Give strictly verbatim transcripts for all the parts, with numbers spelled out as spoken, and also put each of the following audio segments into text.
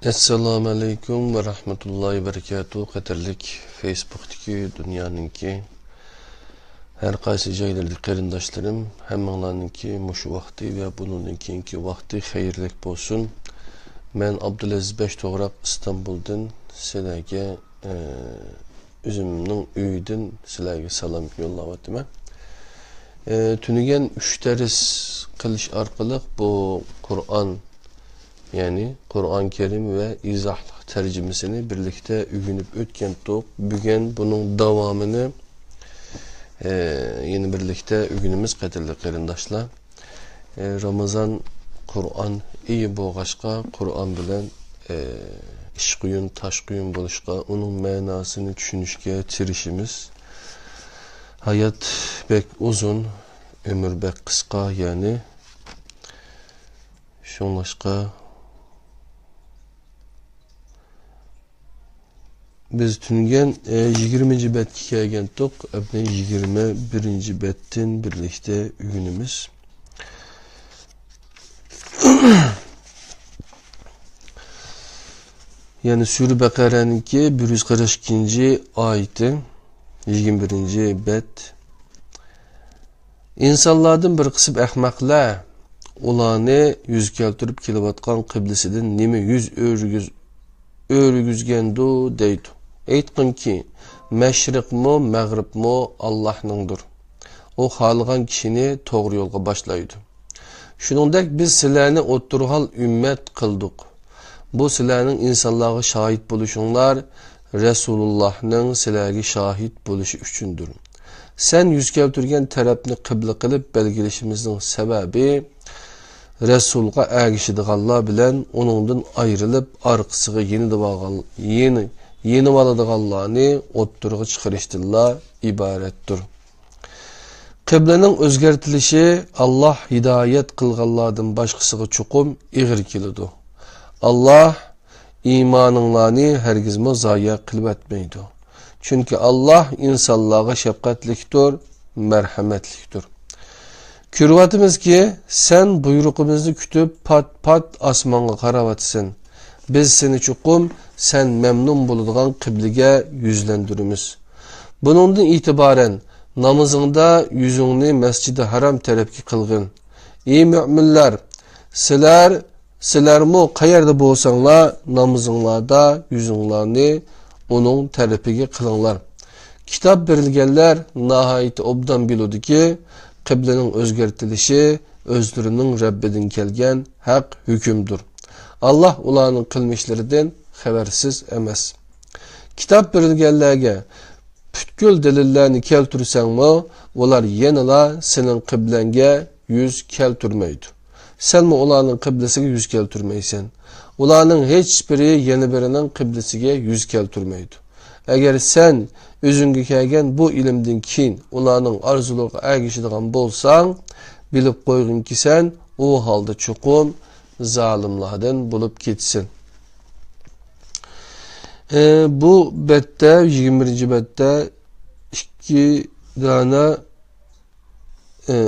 ئەسسالامۇئەلەيكۇم ۋە رەھمەتۇللاھى ۋە بەرىكاتۇھ. قەدىرلىك فېيسبۇكتىكى دۇنيانىڭكى ھەر قايسى جايلىرىدىكى قېرىنداشلىرىم، ھەممىڭلارنىڭكى مۇشۇ ۋاقتى ۋە بۇنىڭدىن كېيىنكى ۋاقتى خەيرلىك بولسۇن. مەن ئابدۇلئەزىز بەش توغراق ئىستانبۇلدىن سىلەرگە، ئە، ئۆزۈمنىڭ ئۆيىدىن سىلەرگە سالام يوللاۋاتىمەن. ئە، تۈنۈگۈن ئۈچ دەرس قىلىش ئارقىلىق بۇ قۇرئان، يەنى قۇرئان كەرىم ۋە ئىزاھلىق تەرجىمىسىنى بىرلىكتە ئۆگىنىپ ئۆتكەنتۇق. بۈگۈن بۇنىڭ داۋامىنى، ئە، يەنە بىرلىكتە ئۆگىنىمىز، قەدىرلىك قېرىنداشلار. ئە، رامىزان قۇرئان ئېيى بولغاچقا، قۇرئان بىلەن، ئە، ئىچ قۇيۇن، تاش قۇيۇن بولۇشقا، ئۇنىڭ مەناسىنى چۈشىنىشكە تىرىشىمىز. ھايات بەك ئۇزۇن، ئۆمۈر بەك قىسقا، يەنى شۇڭلاشقا، بىز تۈنۈگۈن، ئە، يىگىرمىنچى بەتكە كەلگەنتۇق. ئەمدى يىگىرمە بىرىنچى بەتتىن بىرلىكتە ئۆگىنىمىز. يەنى سۈرە بەقەرەنىڭكى بىر يۈز قىرىق ئىككىنچى ئايىتى، يىگىرمە بىرىنچى بەت. ئىنسانلاردىن بىر قىسىم ئەخمەقلەر ئۇلارنى يۈز كەلتۈرۈپ كېلىۋاتقان قىبلىسىدىن نېمە يۈز ئۆرۈگۈز-، ئۆرۈگۈزگەندۇ دەيدۇ. ئېيتقىنكى، مەشرىقمۇ، مەغرىبمۇ ئاللاھنىڭدۇر. ئۇ خالىغان كىشىنى توغرا يولغا باشلايدۇ. شۇنىڭدەك بىز سىلەرنى ئوتتۇرىغا ئۈممەت قىلدۇق. بۇ سىلەرنىڭ ئىنسانلارغا شاھىت بولۇشۇڭلار، رەسۇلۇللاھنىڭ سىلەرگە شاھىت بولۇشى ئۈچۈندۇر. سەن يۈز كەلتۈرگەن تەرەپنى قىبلە قىلىپ بەلگىلىشىمىزنىڭ سەۋەبى، رەسۇلغا ئەگىشىدىغانلار بىلەن ئۇنىڭدىن ئايرىلىپ، ئارقىسىغا يېنىدىۋالغان-، يېنى-، يېنىۋالىدىغانلارنى ئوتتۇرىغا چىقىرىشتىنلا ئىبارەتتۇر. قىبلىنىڭ ئۆزگەرتىلىشى ئاللاھ ھىدايەت قىلغانلاردىن باشقىسىغا چوقۇم ئېغىر كېلىدۇ. ئاللاھ ئىمانىڭلارنى ھەرگىزمۇ زايە قىلىۋەتمەيدۇ. چۈنكى ئاللاھ ئىنسانلارغا شەپقەتلىكتۇر، مەرھەمەتلىكتۇر. كۆرۈۋاتىمىزكى، سەن بۇيرۇقىمىزنى كۈتۈپ، پات-پات ئاسمانغا قاراۋاتىسەن. بىز سېنى چوقۇم سەن مەمنۇن بولىدىغان قىبلىگە يۈزلەندۈرىمىز. بۇنىڭدىن ئېتىبارەن نامىزىڭدا يۈزۈڭنى مەسجىدى ھارام تەرەپكە قىلغىن. ئى مۆمىنلەر، سىلەر، سىلەرمۇ قەيەردە بولساڭلار، نامىزىڭلاردا يۈزۈڭلارنى ئۇنىڭ تەرىپىگە قىلىڭلار. كىتاب بېرىلگەنلەر ناھايىتى ئوبدان بىلىدۇكى، قىبلىنىڭ ئۆزگەرتىلىشى ئۆزلىرىنىڭ رەببىدىن كەلگەن ھەق ھۆكۈمدۇر. ئاللاھ ئۇلارنىڭ قىلمىشلىرىدىن خەۋەرسىز ئەمەس. كىتاب بېرىلگەنلەرگە پۈتكۈل دەلىللەرنى كەلتۈرسەڭمۇ، ئۇلار يەنىلا سېنىڭ قىبلەڭگە يۈز كەلتۈرمەيدۇ. سەنمۇ ئۇلارنىڭ قىبلىسىگە يۈز كەلتۈرمەيسەن. ئۇلارنىڭ ھېچبىرى يەنە بىرىنىڭ قىبلىسىگە يۈز كەلتۈرمەيدۇ. ئەگەر سەن ئۆزۈڭگە كەلگەن بۇ ئىلىمدىن كېيىن ئۇلارنىڭ ئارزۇلىرىغا ئەگىشىدىغان بولساڭ، بىلىپ قويغىنكى، سەن ئۇ ھالدا چوقۇم زالىملاردىن بولۇپ كېتىسەن. ئە، بۇ بەتتە، يىگىرمە بىرىنچى بەتتە ئىككى دانە، ئە،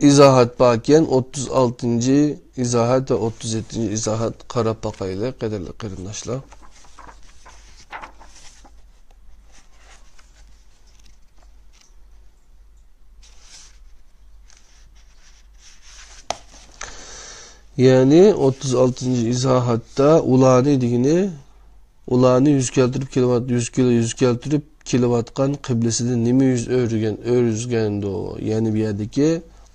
ئىزاھات باركەن. ئوتتۇز ئالتىنچى ئىزاھات ۋە ئوتتۇز يەتتىنچى ئىزاھات قاراپ باقايلى، قەدىرلىك قېرىنداشلار. يەنى ئوتتۇز ئالتىنچى ئىزاھاتتا ئۇلارنى دېگىنى، ئۇلارنى يۈز كەلتۈرۈپ كېلىۋات-، يۈز كېلە-، يۈز كەلتۈرۈپ كېلىۋاتقان قىبلىسىدىن نېمە يۈز ئۆرۈگەن-، ئۆرۈزگەندۇ؟ يەنى بۇ يەردىكى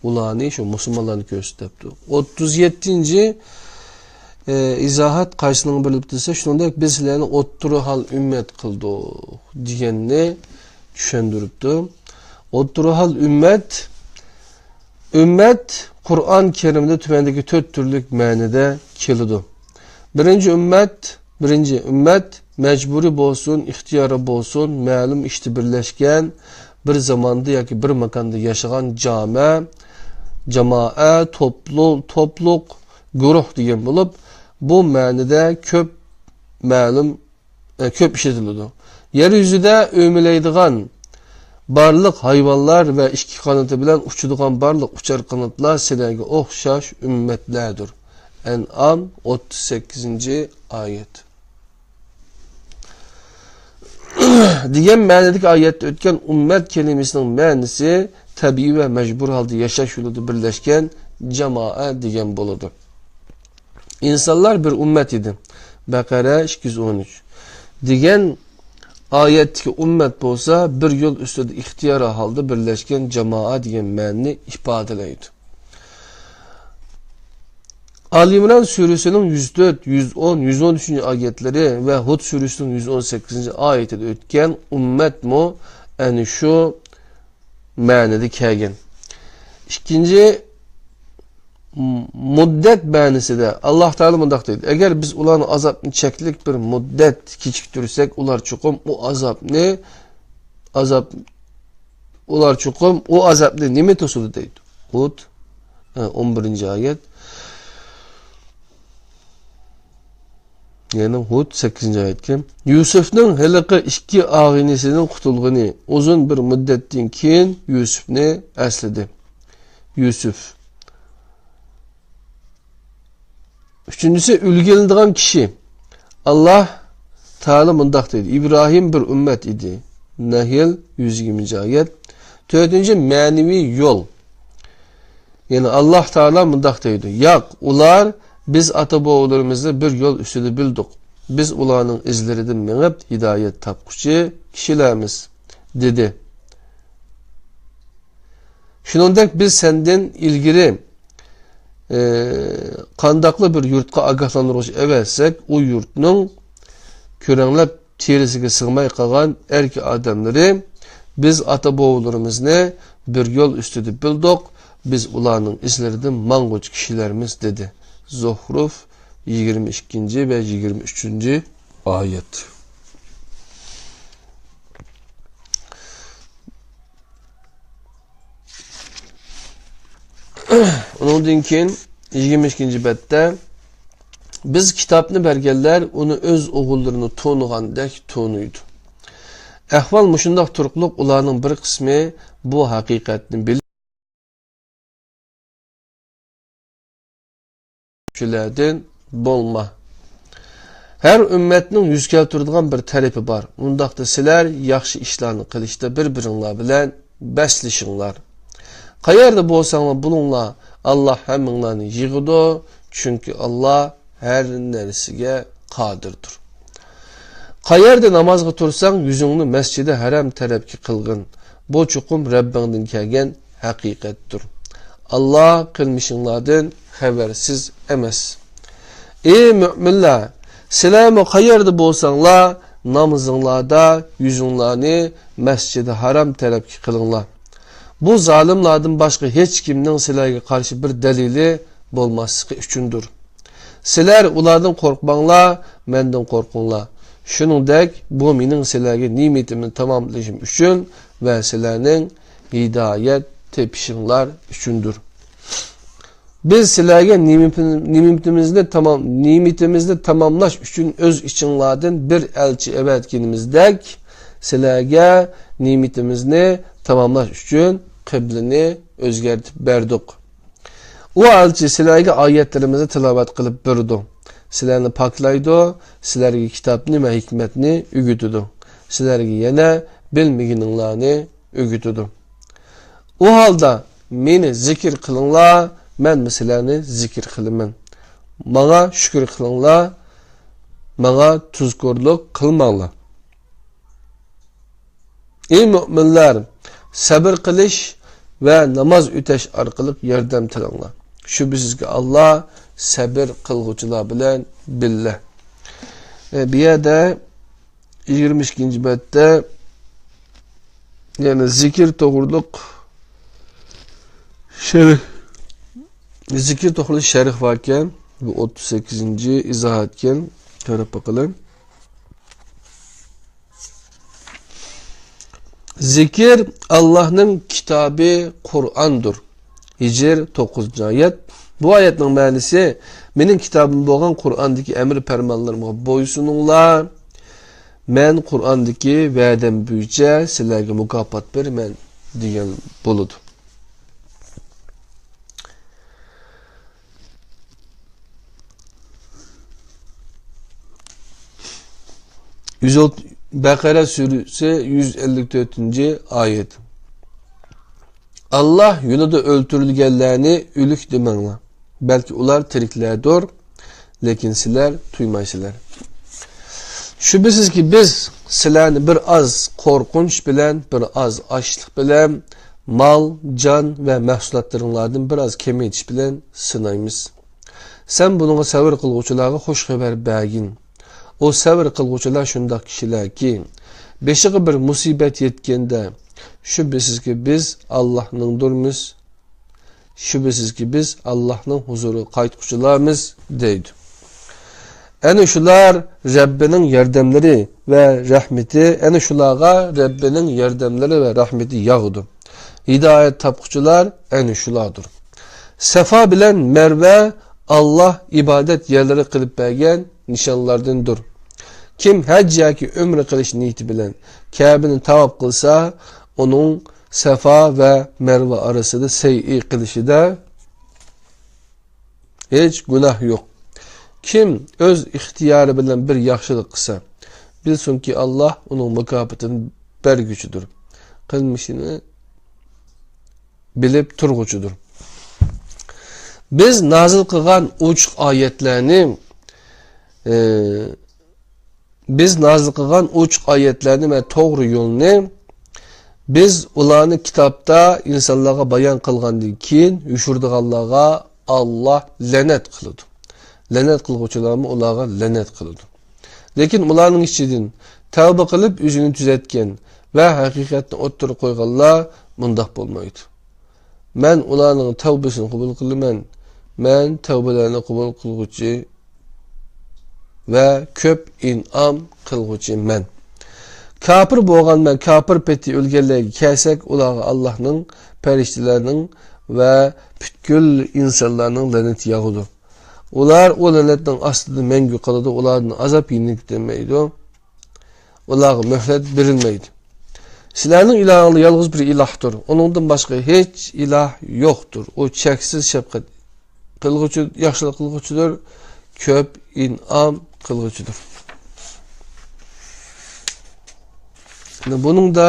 ئۇلارنى، شۇ مۇسۇلمانلارنى كۆرسىتىپتۇ. ئوتتۇز يەتتىنچى، ئە، ئىزاھات قايسىنىڭ بىرلىكى دېسە، شۇنىڭدەك بىز سىلەرنى ئوتتۇرا ھال ئۈممەت قىلدۇق دېگەننى چۈشەندۈرۈپتۇ. ئوتتۇرا ھال ئۈممەت، ئۈممەت قۇرئان كەرىمدە تۆۋەندىكى تۆت تۈرلۈك مەنىدە كېلىدۇ. بىرىنچى ئۈممەت، بىرىنچى ئۈممەت مەجبۇرىي بولسۇن، ئىختىيارىي بولسۇن، مەلۇم ئىشتا بىرلەشكەن، بىر زاماندا ياكى بىر ماكاندا ياشىغان جامە، جامائە، توپلۇ-، توپلۇق، گۇرۇھ دېگەن بولۇپ، بۇ مەنىدە كۆپ مەلۇم ئە، كۆپ ئىشلىتىلىدۇ. يەر يۈزىدە ئۆمىلەيدىغان بارلىق ھايۋانلار ۋە ئىككى قانىتى بىلەن ئۇچىدىغان بارلىق ئۇچار قاناتلار سىلەرگە ئوخشاش ئۈممەتلەردۇر. ئەنئام، ئوتتۇز سەككىزىنچى ئايەت. دېگەن مەنىدىكى ئايەتتە ئۆتكەن ئۈممەت كەلىمىسىنىڭ مەنىسى تەبىئىي ۋە مەجبۇر ھالدا ياشاش يولىدا بىرلەشكەن جامائە دېگەن بولىدۇ. ئىنسانلار بىر ئۈممەت ئىدى. بەقەرە ئىككى يۈز ئون ئۈچ. دېگەن ئايەتتىكى ئۈممەت بولسا بىر يول ئۈستىدە ئىختىيارىي ھالدا بىرلەشكەن جامائە دېگەن مەنىنى ئىپادىلەيدۇ. ئالى ئىمران سۈرىسىنىڭ يۈز تۆت، يۈز ئون، يۈز ئون ئۈچىنچى ئايەتلىرى ۋە ھۇد سۈرىسىنىڭ يۈز ئون سەككىزىنچى ئايىتىدە ئۆتكەن ئۈممەتمۇ ئەنە شۇ مەنىدە كەلگەن. ئىككىنچى، م-، مۇددەت مەنىسىدە ئاللاھ تائالا مۇنداق دەيدۇ: «ئەگەر بىز ئۇلارنىڭ ئازابىنى چەكلىك بىر مۇددەت كېچىكتۈرسەك، ئۇلار چوقۇم ئۇ ئازابنى، ئازاب، ئۇلار چوقۇم ئۇ ئازابنى نېمە توسىدۇ؟» دەيدۇ. ھۇد، ئە، ئون بىرىنچى ئايەت. يەنى ھۇد سەككىزىنچى ئايەتكە. يۈسۈفنىڭ ھېلىقى ئىككى ئاغىنىسىنىڭ قۇتۇلغىنى، ئۇزۇن بىر مۇددەتتىن كېيىن يۈسۈفنى ئەسلىدى. يۈسۈف. ئۈچىنچىسى، ئۈلگە ئېلىنىدىغان كىشى. ئاللاھ تائالا مۇنداق دەيدۇ: «ئىبراھىم بىر ئۈممەت ئىدى.» نەھل، يۈز يىگىرمىنچى ئايەت. تۆتىنچى، مەنىۋى يول. يەنى ئاللاھ تائالا مۇنداق دەيدۇ: «ياق، ئۇلار بىز ئاتا-بوۋىلىرىمىزنى بىر يول ئۈستىدە بىلدۇق. بىز ئۇلارنىڭ ئىزلىرىدىن مېڭىپ، ھىدايەت تاپقۇچى كىشىلەرمىز» دېدى. شۇنىڭدەك بىز سەندىن ئىلگىرى، ئى، قانداقلا بىر يۇرتقا ئاگاھلاندۇرغۇچى ئەۋەتسەك، ئۇ يۇرتنىڭ كۆرەڭلەپ تېرىسىگە سىغماي قالغان ئەركە ئادەملىرى: «بىز ئاتا-بوۋىلىرىمىزنى بىر يول ئۈستىدە بىلدۇق، بىز ئۇلارنىڭ ئىزلىرىدىن ماڭغۇچى كىشىلەرمىز» دېدى. زۇخرۇف، يىگىرمە ئىككىنچى ۋە يىگىرمە ئۈچىنچى ئايەت. ئۇنىڭدىن كېيىن يىگىرمە ئىككىنچى بەتتە، «بىز كىتابنى بەرگەنلەر ئۇنى ئۆز ئوغۇللىرىنى تونۇغاندەك تونۇيدۇ. ئەھۋال مۇشۇنداق تۇرۇقلۇق، ئۇلارنىڭ بىر قىسمى بۇ ھەقىقەتنى بىلىپ، كىشىلەردىن بولما. ھەر ئۈممەتنىڭ يۈز كەلتۈرىدىغان بىر تەرىپى بار. ئۇنداقتا سىلەر ياخشى ئىشلارنى قىلىشتا بىر-بىرىڭلار بىلەن بەسلىشىڭلار. قەيەردە بولساڭلار بولۇڭلار، ئاللاھ ھەممىڭلارنى يىغىدۇ، چۈنكى ئاللاھ ھەر نەرسىگە قادىردۇر. قەيەردە نامازغا تۇرساڭ، يۈزۈڭنى مەسجىدى ھەرام تەرەپكە قىلغىن. بۇ چوقۇم رەببىڭدىن كەلگەن ھەقىقەتتۇر. ئاللاھ قىلمىشىڭلاردىن خەۋەرسىز ئەمەس. ئى مۆمىنلەر! سىلەرمۇ قەيەردە بولساڭلار، نامىزىڭلاردا يۈزۈڭلارنى مەسجىدى ھارام تەرەپكە قىلىڭلار. بۇ زالىملاردىن باشقا ھېچكىمنىڭ سىلەرگە قارشى بىر دەلىلى بولماسلىقى ئۈچۈندۇر. سىلەر ئۇلاردىن قورقماڭلار، مەندىن قورقۇڭلار. شۇنىڭدەك بۇ مېنىڭ سىلەرگە نېمىتىمنى تاماملىشىم ئۈچۈن ۋە سىلەرنىڭ ھىدايەت تېپىشىڭلار ئۈچۈندۇر. بىز سىلەرگە نېمىتىم-، نېمىتىمىزنى تامام-، نېمىتىمىزنى تاماملاش ئۈچۈن ئۆز ئىچىڭلاردىن بىر ئەلچى ئەۋەتكىنىمىزدەك، سىلەرگە نېمىتىمىزنى تاماملاش ئۈچۈن قىبلىنى ئۆزگەرتىپ بەردۇق. ئۇ ئەلچى سىلەرگە ئايەتلىرىمىزنى تىلاۋەت قىلىپ بېرىدۇ، سىلەرنى پاكلايدۇ، سىلەرگە كىتابنى ۋە ھېكمەتنى ئۆگىتىدۇ، سىلەرگە يەنە بىلمىگىنىڭلارنى ئۆگىتىدۇ. ئۇ ھالدا مېنى زىكىر قىلىڭلار، مەنمۇ سىلەرنى زىكىر قىلىمەن. ماڭا شۈكۈر قىلىڭلار، ماڭا تۇزكورلۇق قىلماڭلار. ئى مۆمىنلەر، سەبىر قىلىش ۋە ناماز ئۆتەش ئارقىلىق ياردەم تىلەڭلار. شۈبھىسىزكى، ئاللاھ سەبىر قىلغۇچىلار بىلەن بىللە. ئە، بۇ يەردە يىگىرمە ئىككىنچى بەتتە، يەنى زىكىر توغرۇلۇق شەرھ، زىكىر توغرۇلۇق شەرھ باركەن. بۇ ئوتتۇز سەككىزىنچى ئىزاھاتكەن. قاراپ باقىلى. زىكىر ئاللاھنىڭ كىتابى قۇرئاندۇر. ھىجر، توققۇزىنچى ئايەت. بۇ ئايەتنىڭ مەنىسى: مېنىڭ كىتابىم بولغان قۇرئاندىكى ئەمر پەرمانلىرىمغا بويسۇنۇڭلار. مەن قۇرئاندىكى ۋەدەم بويىچە سىلەرگە مۇكاپات بېرىمەن، دېگەن بولىدۇ. يۈز ئوتتۇز، بەقەرە سۈرىسى يۈز ئەللىك تۆتىنچى ئايەت. ئاللاھ يولىدا ئۆلتۈرۈلگەنلەرنى ئۆلۈك دېمەڭلار، بەلكى ئۇلار تىرىكلەردۇر، لېكىن سىلەر تۇيمايسىلەر. شۈبھىسىزكى، بىز سىلەرنى بىر ئاز قورقۇنچ بىلەن، بىر ئاز ئاچلىق بىلەن، مال، جان ۋە مەھسۇلاتلىرىڭلاردىن بىر ئاز كېمەيتىش بىلەن سىنايمىز. سەن بۇنىڭغا سەۋر قىلغۇچىلارغا خۇش خەۋەر بەرگىن. ئۇ سەۋر قىلغۇچىلار شۇنداق كىشىلەركى، بېشىغا بىر مۇسىبەت يەتكەندە، شۈبھىسىزكى، بىز ئاللاھنىڭدۇرمىز. شۈبھىسىزكى، بىز ئاللاھنىڭ ھۇزۇرىغا قايتقۇچىلارمىز، دەيدۇ. ئەنە شۇلار رەببىنىڭ ياردەملىرى ۋە رەھمىتى، ئەنە شۇلارغا رەببىنىڭ ياردەملىرى ۋە رەھمىتى ياغىدۇ. ھىدايەت تاپقۇچىلار ئەنە شۇلاردۇر. سەفا بىلەن مەرۋە ئاللاھ ئىبادەت يەرلىرى قىلىپ بەرگەن نىشانلاردىندۇر. كىم ھەج ياكى ئۆمرە قىلىش نىيىتى بىلەن كەبىنى تاۋاپ قىلسا، ئۇنىڭ سەفا ۋە مەرۋە ئارىسىدا سەيئى قىلىشىدا ھېچ گۇناھ يوق. كىم ئۆز ئىختىيارى بىلەن بىر ياخشىلىق قىلسا، بىلسۇنكى، ئاللاھ ئۇنىڭ مۇكاپاتىنى بەرگۈچىدۇر. قىلمىشىنى بىلىپ تۇرغۇچىدۇر. بىز نازىل قىلغان ئوچۇق ئايەتلەرنى، ئى، بىز نازىل قىلغان ئوچۇق ئايەتلەرنى ۋە توغرا يولنى بىز ئۇلارنى كىتابتا ئىنسانلارغا بايان قىلغاندىن كېيىن، يوشۇرىدىغانلارغا ئاللاھ لەنەت قىلىدۇ. لەنەت قىلغۇچىلارمۇ ئۇلارغا لەنەت قىلىدۇ. لېكىن ئۇلارنىڭ ئىچىدىن تەۋبە قىلىپ ئۆزىنى تۈزەتكەن ۋە ھەقىقەتنى ئوتتۇرىغا قويغانلار مۇنداق بولمايدۇ. مەن ئۇلارنىڭ تەۋبىسىنى قوبۇل قىلىمەن. مەن تەۋبىلەرنى قوبۇل قىلغۇچى ۋە كۆپ ئىنئام قىلغۇچى مەن. كاپىر بولغان ۋە كاپىر پېتى ئۆلگەنلەرگە كەلسەك، ئۇلارغا ئاللاھنىڭ، پەرىشتىلەرنىڭ ۋە پۈتكۈل ئىنسانلارنىڭ لەنىتى ياغىدۇ. ئۇلار ئۇ لەنەتنىڭ ئاستىدا مەڭگۈ قالىدۇ، ئۇلاردىن ئازاب يېنىكلىمەيدۇ. ئۇلارغا مۆھلەت بېرىلمەيدۇ. سىلەرنىڭ ئىلاھىڭلار يالغۇز بىر ئىلاھتۇر. ئۇنىڭدىن باشقا ھېچ ئىلاھ يوقتۇر. ئۇ چەكسىز شەپقەت قىلغۇچى، ياخشىلىق قىلغۇچىدۇر، كۆپ ئىنئام قىلغۇچىدۇر. بۇنىڭدا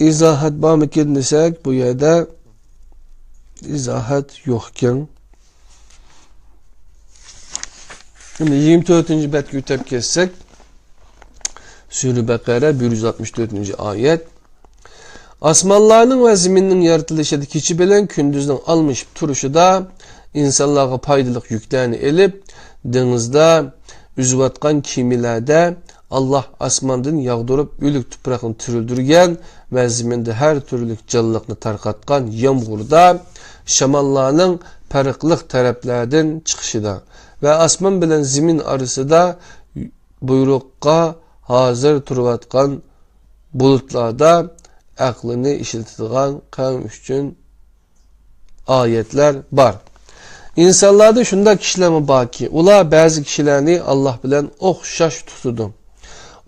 ئىزاھەت بارمىكىن دېسەك، بۇ يەردە ئىزاھەت يوقكەن. ئەمدى يىگىرمە تۆتىنچى بەتكە ئۆتۈپ كەتسەك، سۈرە بەقەرە، بىر يۈز ئاتمىش تۆتىنچى ئايەت. ئاسمانلارنىڭ ۋە زېمىننىڭ يارىتىلىشىدا، كېچە بىلەن كۈندۈزنىڭ ئالمىشىپ تۇرۇشىدا، ئىنسانلارغا پايدىلىق يۈكلەرنى ئېلىپ، دېڭىزدا ئۈزۈۋاتقان كېمىلەردە، ئاللاھ ئاسماندىن ياغدۇرۇپ ئۆلۈك تۇپراقنى تىرىلدۈرگەن ۋە زېمىندا ھەر تۈرلۈك جانلىقنى تارقاتقان يامغۇردا، شاماللارنىڭ پەرقلىق تەرەپلەردىن چىقىشىدا ۋە ئاسمان بىلەن زېمىن ئارىسىدا بۇيرۇققا ھازىر تۇرۇۋاتقان بۇلۇتلاردا ئەقلىنى ئىشلىتىدىغان قەۋم ئۈچۈن ئايەتلەر بار. ئىنسانلاردا شۇنداق كىشىلەرمۇ باركى، ئۇلار بەزى كىشىلەرنى ئاللاھ بىلەن ئوخشاش تۇتىدۇ.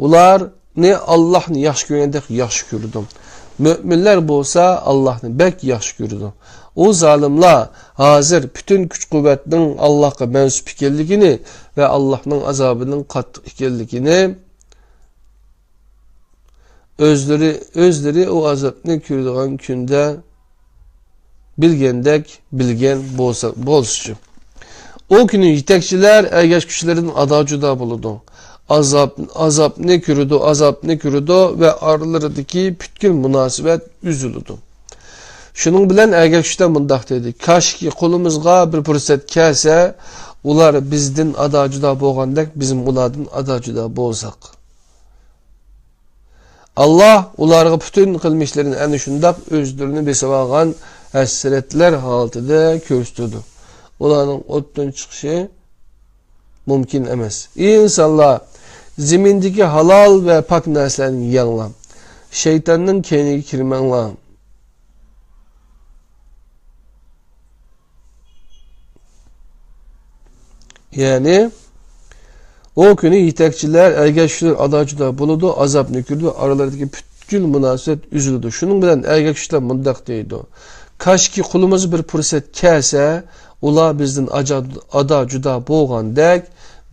ئۇلارنى ئاللاھنى ياخشى كۆرگەندەك ياخشى كۆرىدۇ. مۆمىنلەر بولسا ئاللاھنى بەك ياخشى كۆرىدۇ. ئۇ زالىملار ھازىر پۈتۈن كۈچ-قۇۋۋەتنىڭ ئاللاھقا مەنسۇپ ئىكەنلىكىنى ۋە ئاللاھنىڭ ئازابىنىڭ قاتتىق ئىكەنلىكىنى ئۆزلىرى، ئۆزلىرى ئۇ ئازابنى كۆرىدىغان كۈندە بىلگەندەك بىلگەن بولسا، بولسىچۇ. ئۇ كۈنى يېتەكچىلەر ئەگەشكۈچىلىرىدىن ئادا-جۇدا بولىدۇ. ئازاب، ئازابنى كۆرىدۇ، ئازابنى كۆرىدۇ ۋە ئارىلىرىدىكى پۈتكۈل مۇناسىۋەت ئۈزۈلىدۇ. شۇنىڭ بىلەن ئەگەشكۈچىلەر مۇنداق دېدى: «كاشكى قولىمىزغا بىر پۇرسەت كەلسە، ئۇلار بىزدىن ئادا-جۇدا بولغاندەك، بىزمۇ ئۇلاردىن ئادا-جۇدا بولساق.» ئاللاھ ئۇلارغا پۈتۈن قىلمىشلىرىنى، ئەنە شۇنداق ئۆزلىرىنى بېسىۋالغان ھەسرەتلەر ھالىتىدە كۆرسىتىدۇ. ئۇلارنىڭ ئوتتىن چىقىشى مۇمكىن ئەمەس. ئى ئىنسانلار، زېمىندىكى ھالال ۋە پاك نەرسىلەرنى يېڭلار. شەيتاننىڭ كەينىگە كىرمەڭلار. يەنى، ئۇ كۈنى يېتەكچىلەر، ئەگەشكۈچىلەر ئادا-جۇدا بولىدۇ، ئازابنى كۆرىدۇ، ئارىلىرىدىكى پۈتكۈل مۇناسىۋەت ئۈزۈلىدۇ. شۇنىڭ بىلەن ئەگەشكۈچىلەر مۇنداق دەيدۇ: «كاشكى قولىمىزغا بىر پۇرسەت كەلسە، ئۇلار بىزدىن ئاجا-، ئادا-جۇدا بولغاندەك،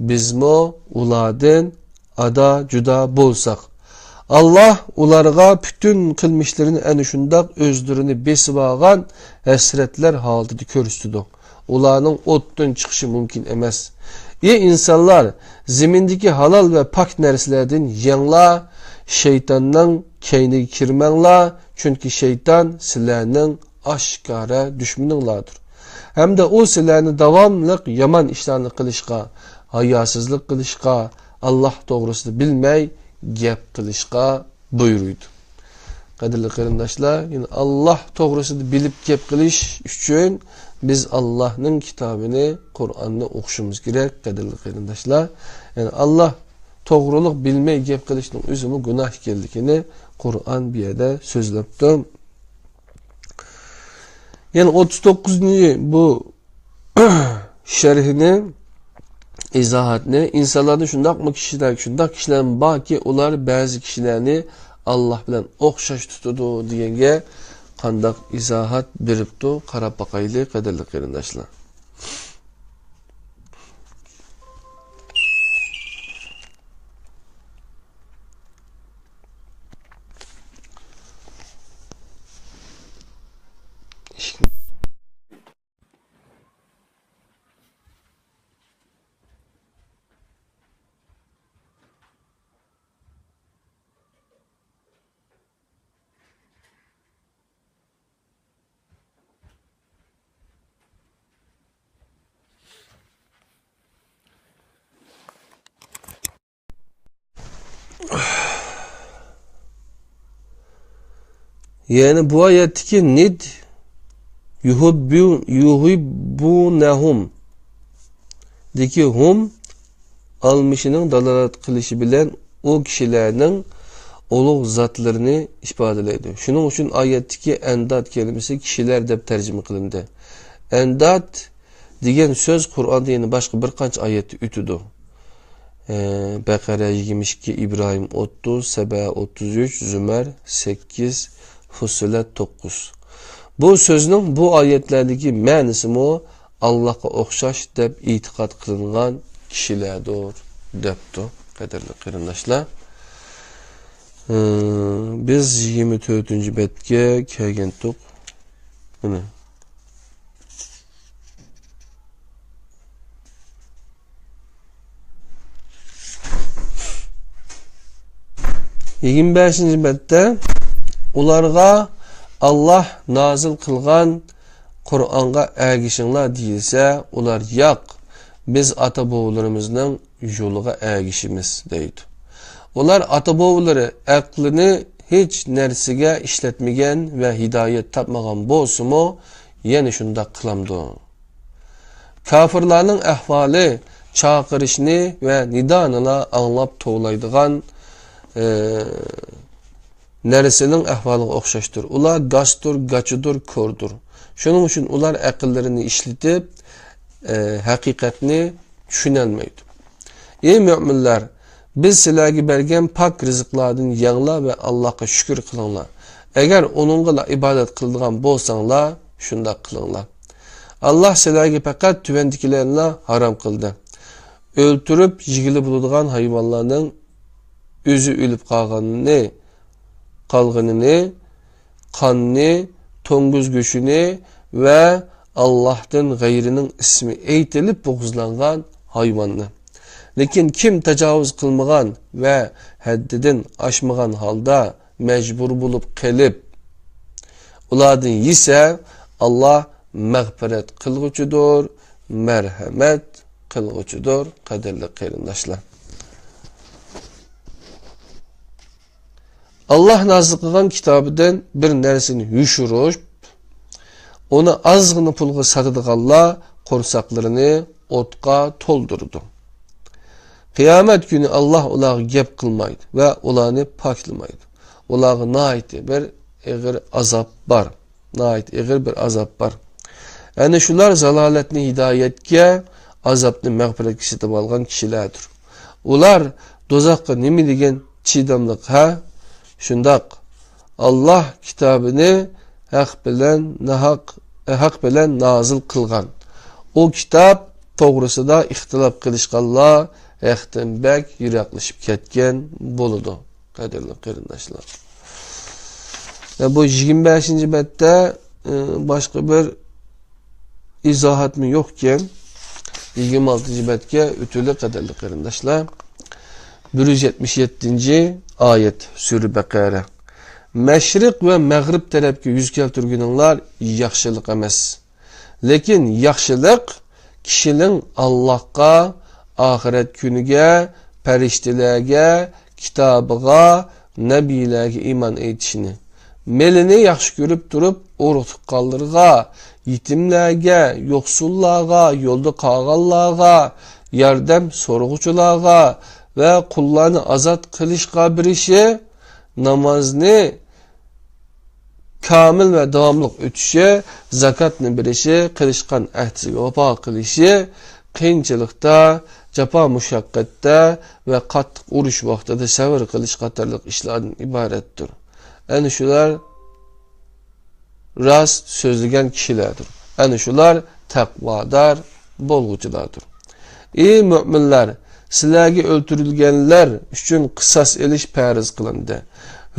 بىزمۇ ئۇلاردىن ئادا-جۇدا بولساق. ئاللاھ ئۇلارغا پۈتۈن قىلمىشلىرىنى ئەنە شۇنداق ئۆزلىرىنى بېسىۋالغان ھەسرەتلەر ھالىتىدە كۆرسىتىدۇ. ئۇلارنىڭ ئوتتىن چىقىشى مۇمكىن ئەمەس. ئى ئىنسانلار، زېمىندىكى ھالال ۋە پاك نەرسىلەردىن يەڭلار، شەيتاننىڭ كەينىگە كىرمەڭلار، چۈنكى شەيتان سىلەرنىڭ ئاشكارا دۈشمىنىڭلاردۇر. ھەمدە ئۇ سىلەرنى داۋاملىق يامان ئىشلارنى قىلىشقا، ھاياسىزلىق قىلىشقا، ئاللاھ توغرىسىدا بىلمەي گەپ قىلىشقا بۇيرۇيدۇ. قەدىرلىك قېرىنداشلار، يەنى ئاللاھ توغرىسىدا بىلىپ گەپ قىلىش ئۈچۈن بىز ئاللاھنىڭ كىتابىنى، قۇرئاننى ئوقۇشىمىز كېرەك، قەدىرلىك قېرىنداشلار. يەنى ئاللاھ توغرۇلۇق بىلمەي گەپ قىلىشنىڭ ئۆزىمۇ گۇناھ ئىكەنلىكىنى قۇرئان بۇ يەردە سۆزلەپتۇ. يەنى ئوتتۇز توققۇزىنچى بۇ شەرھىنى، ئىزاھاتنى، ئىنسانلاردا شۇنداقمۇ كىشىلەر، شۇنداق كىشىلەر باركى، ئۇلار بەزى كىشىلەرنى ئاللاھ بىلەن ئوخشاش تۇتىدۇ دېگەنگە قانداق ئىزاھات بېرىپتۇ، قاراپ باقايلى، قەدىرلىك قېرىنداشلار. يەنى بۇ ئايەتتىكى ند يۇھىببۇ-، يۇھىببۇنەھۇم دىكى ھۇم ئالمىشىنىڭ دالالەت قىلىشى بىلەن ئۇ كىشىلەرنىڭ ئۇلۇغ زاتلىرىنى ئىپادىلەيدۇ. شۇنىڭ ئۈچۈن ئايەتتىكى ئەنداد كەلىمىسى كىشىلەر دەپ تەرجىمە قىلىندى. ئەنداد دېگەن سۆز قۇرئاندا يەنە باشقا بىر قانچە ئايەتتە ئۆتىدۇ. ئە، بەقەرە يىگىرمە ئىككى، ئىبراھىم ئوتتۇز، سەبە ئوتتۇز ئۈچ، زۇمەر سەككىز، فۇسسىلەت توققۇز. بۇ سۆزنىڭ بۇ ئايەتلەردىكى مەنىسىمۇ ئاللاھقا ئوخشاش دەپ ئېتىقاد قىلىنغان كىشىلەردۇر، دەپتۇ، قەدىرلىك قېرىنداشلار. ئە، بىز يىگىرمە تۆتىنچى بەتكە كەلگەنتۇق. مانا. يىگىرمە بەشىنچى بەتتە ئۇلارغا ئاللاھ نازىل قىلغان قۇرئانغا ئەگىشىڭلار دېيىلسە، ئۇلار ياق، بىز ئاتا-بوۋىلىرىمىزنىڭ يولىغا ئەگىشىمىز دەيدۇ. ئۇلار ئاتا-بوۋىلىرى ئەقلىنى ھېچ نەرسىگە ئىشلەتمىگەن ۋە ھىدايەت تاپمىغان بولسىمۇ، يەنە شۇنداق قىلامدۇ؟ كاپىرلارنىڭ ئەھۋالى چاقىرىشنى ۋە نىدانىلا ئاڭلاپ توۋلايدىغان، ئى، نەرسىنىڭ ئەھۋالىغا ئوخشاشتۇر. ئۇلار گاستۇر، گاچىدۇر، كوردۇر. شۇنىڭ ئۈچۈن ئۇلار ئەقىللىرىنى ئىشلىتىپ، ئى، ھەقىقەتنى چۈشىنەلمەيدۇ. ئى مۆمىنلەر، بىز سىلەرگە بەرگەن پاك رىزىقلاردىن يەڭلار ۋە ئاللاھقا شۈكۈر قىلىڭلار. ئەگەر ئۇنىڭغىلا ئىبادەت قىلىدىغان بولساڭلار، شۇنداق قىلىڭلار. ئاللاھ سىلەرگە پەقەت تۆۋەندىكىلەرنىلا ھارام قىلدى. ئۆلتۈرۈپ يېگىلى بولىدىغان ھايۋانلارنىڭ ئۆزى ئۆلۈپ قالغىنىنى، قالغىنىنى، قاننى، توڭگۇز گۆشىنى ۋە ئاللاھتىن غەيرىنىڭ ئىسمى ئېيتىلىپ بوغۇزلانغان ھايۋاننى. لېكىن كىم تاجاۋۇز قىلمىغان ۋە ھەددىدىن ئاشمىغان ھالدا مەجبۇر بولۇپ قېلىپ، ئۇلاردىن يېسە، ئاللاھ مەغپىرەت قىلغۇچىدۇر، مەرھەمەت قىلغۇچىدۇر، قەدىرلىك قېرىنداشلار. ئاللاھ نازىل قىلغان كىتابىدىن بىر نەرسىنى يوشۇرۇپ، ئۇنى ئازغىنا پۇلغا ساتىدىغانلار قورساقلىرىنى ئوتقا تولدۇرىدۇ. قىيامەت كۈنى ئاللاھ ئۇلارغا گەپ قىلمايدۇ ۋە ئۇلارنى پاكلىمايدۇ. ئۇلارغا ناھايىتى بىر ئېغىر ئازاب بار. ناھايىتى ئېغىر بىر ئازاب بار. ئەنە شۇلار زالالەتنى ھىدايەتكە، ئازابنى مەغپىرەتكە سېتىۋالغان كىشىلەردۇر. ئۇلار دوزاخقا نېمە دېگەن چىداملىق، ھە؟ شۇنداق. ئاللاھ كىتابىنى ھەق بىلەن ناھەق، ھەق بىلەن نازىل قىلغان. ئۇ كىتاب توغرىسىدا ئىختىلاپ قىلىشقانلار ھەقتىن بەك يىراقلىشىپ كەتكەن بولىدۇ، قەدىرلىك قېرىنداشلار. ۋە بۇ يىگىرمە بەشىنچى بەتتە، ئى، باشقا بىر ئىزاھاتمۇ يوقكەن. يىگىرمە ئالتىنچى بەتكە ئۆتۈلى، قەدىرلىك قېرىنداشلار. بىر يۈز يەتمىش يەتتىنچى ئايەت، سۈرە بەقەرە. مەشرىق ۋە مەغرىب تەرەپكە يۈز كەلتۈرگىنىڭلار ياخشىلىق ئەمەس. لېكىن ياخشىلىق كىشىنىڭ ئاللاھقا، ئاخىرەت كۈنىگە، پەرىشتىلەرگە، كىتابىغا، نەبىيلەرگە ئىمان ئېيتىشىنى، مېلىنى ياخشى كۆرۈپ تۇرۇپ، ئۇرۇق-تۇغقانلىرىغا، يېتىملەرگە، يوقسۇللارغا، يولدا قالغانلارغا، ياردەم سورىغۇچىلارغا ۋە قۇللارنى ئازاد قىلىشقا بېرىشى، نامازنى كامىل ۋە داۋاملىق ئۆتىشى، زاكاتنى بېرىشى، قىلىشقان ئەھدىسىگە ۋاپا قىلىشى، قىيىنچىلىقتا، جاپا-مۇشەققەتتە ۋە قاتتىق ئۇرۇش ۋاقتىدا سەۋر قىلىش قاتارلىق ئىشلاردىن ئىبارەتتۇر. ئەنە شۇلار راست سۆزلىگەن كىشىلەردۇر. ئەنە شۇلار تەقۋادار بولغۇچىلاردۇر. ئى مۆمىنلەر، سىلەرگە ئۆلتۈرۈلگەنلەر ئۈچۈن قىساس ئېلىش پەرز قىلىندى.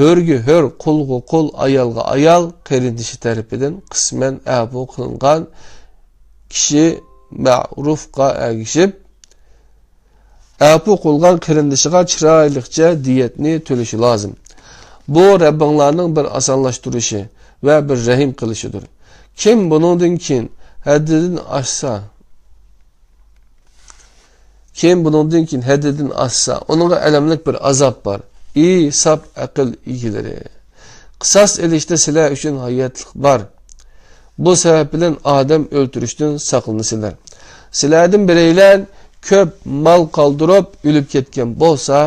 ھۆرگە ھۆر، قۇلغا قۇل، ئايالغا ئايال، قېرىندىشى تەرىپىدىن قىسمەن ئەپۇ قىلىنغان كىشى مەرۇفقا ئەگىشىپ، ئەپۇ قىلغان قېرىندىشىغا چىرايلىقچە دىيەتنى تۆلىشى لازىم. بۇ رەببىڭلارنىڭ بىر ئاسانلاشتۇرۇشى ۋە بىر رەھىم قىلىشىدۇر. كىم بۇنىڭدىن كېيىن ھەددىدىن ئاشسا، كىم بۇنىڭدىن كېيىن ھەددىدىن ئاشسا، ئۇنىڭغا ئەلەملىك بىر ئازاب بار. ئى ساپ ئەقىل ئىگىلىرى! قىساس ئېلىشتا سىلەر ئۈچۈن ھاياتلىق بار. بۇ سەۋەب بىلەن ئادەم ئۆلتۈرۈشتىن ساقلىنىسىلەر. سىلەردىن بىرەيلەن كۆپ مال قالدۇرۇپ ئۆلۈپ كەتكەن بولسا،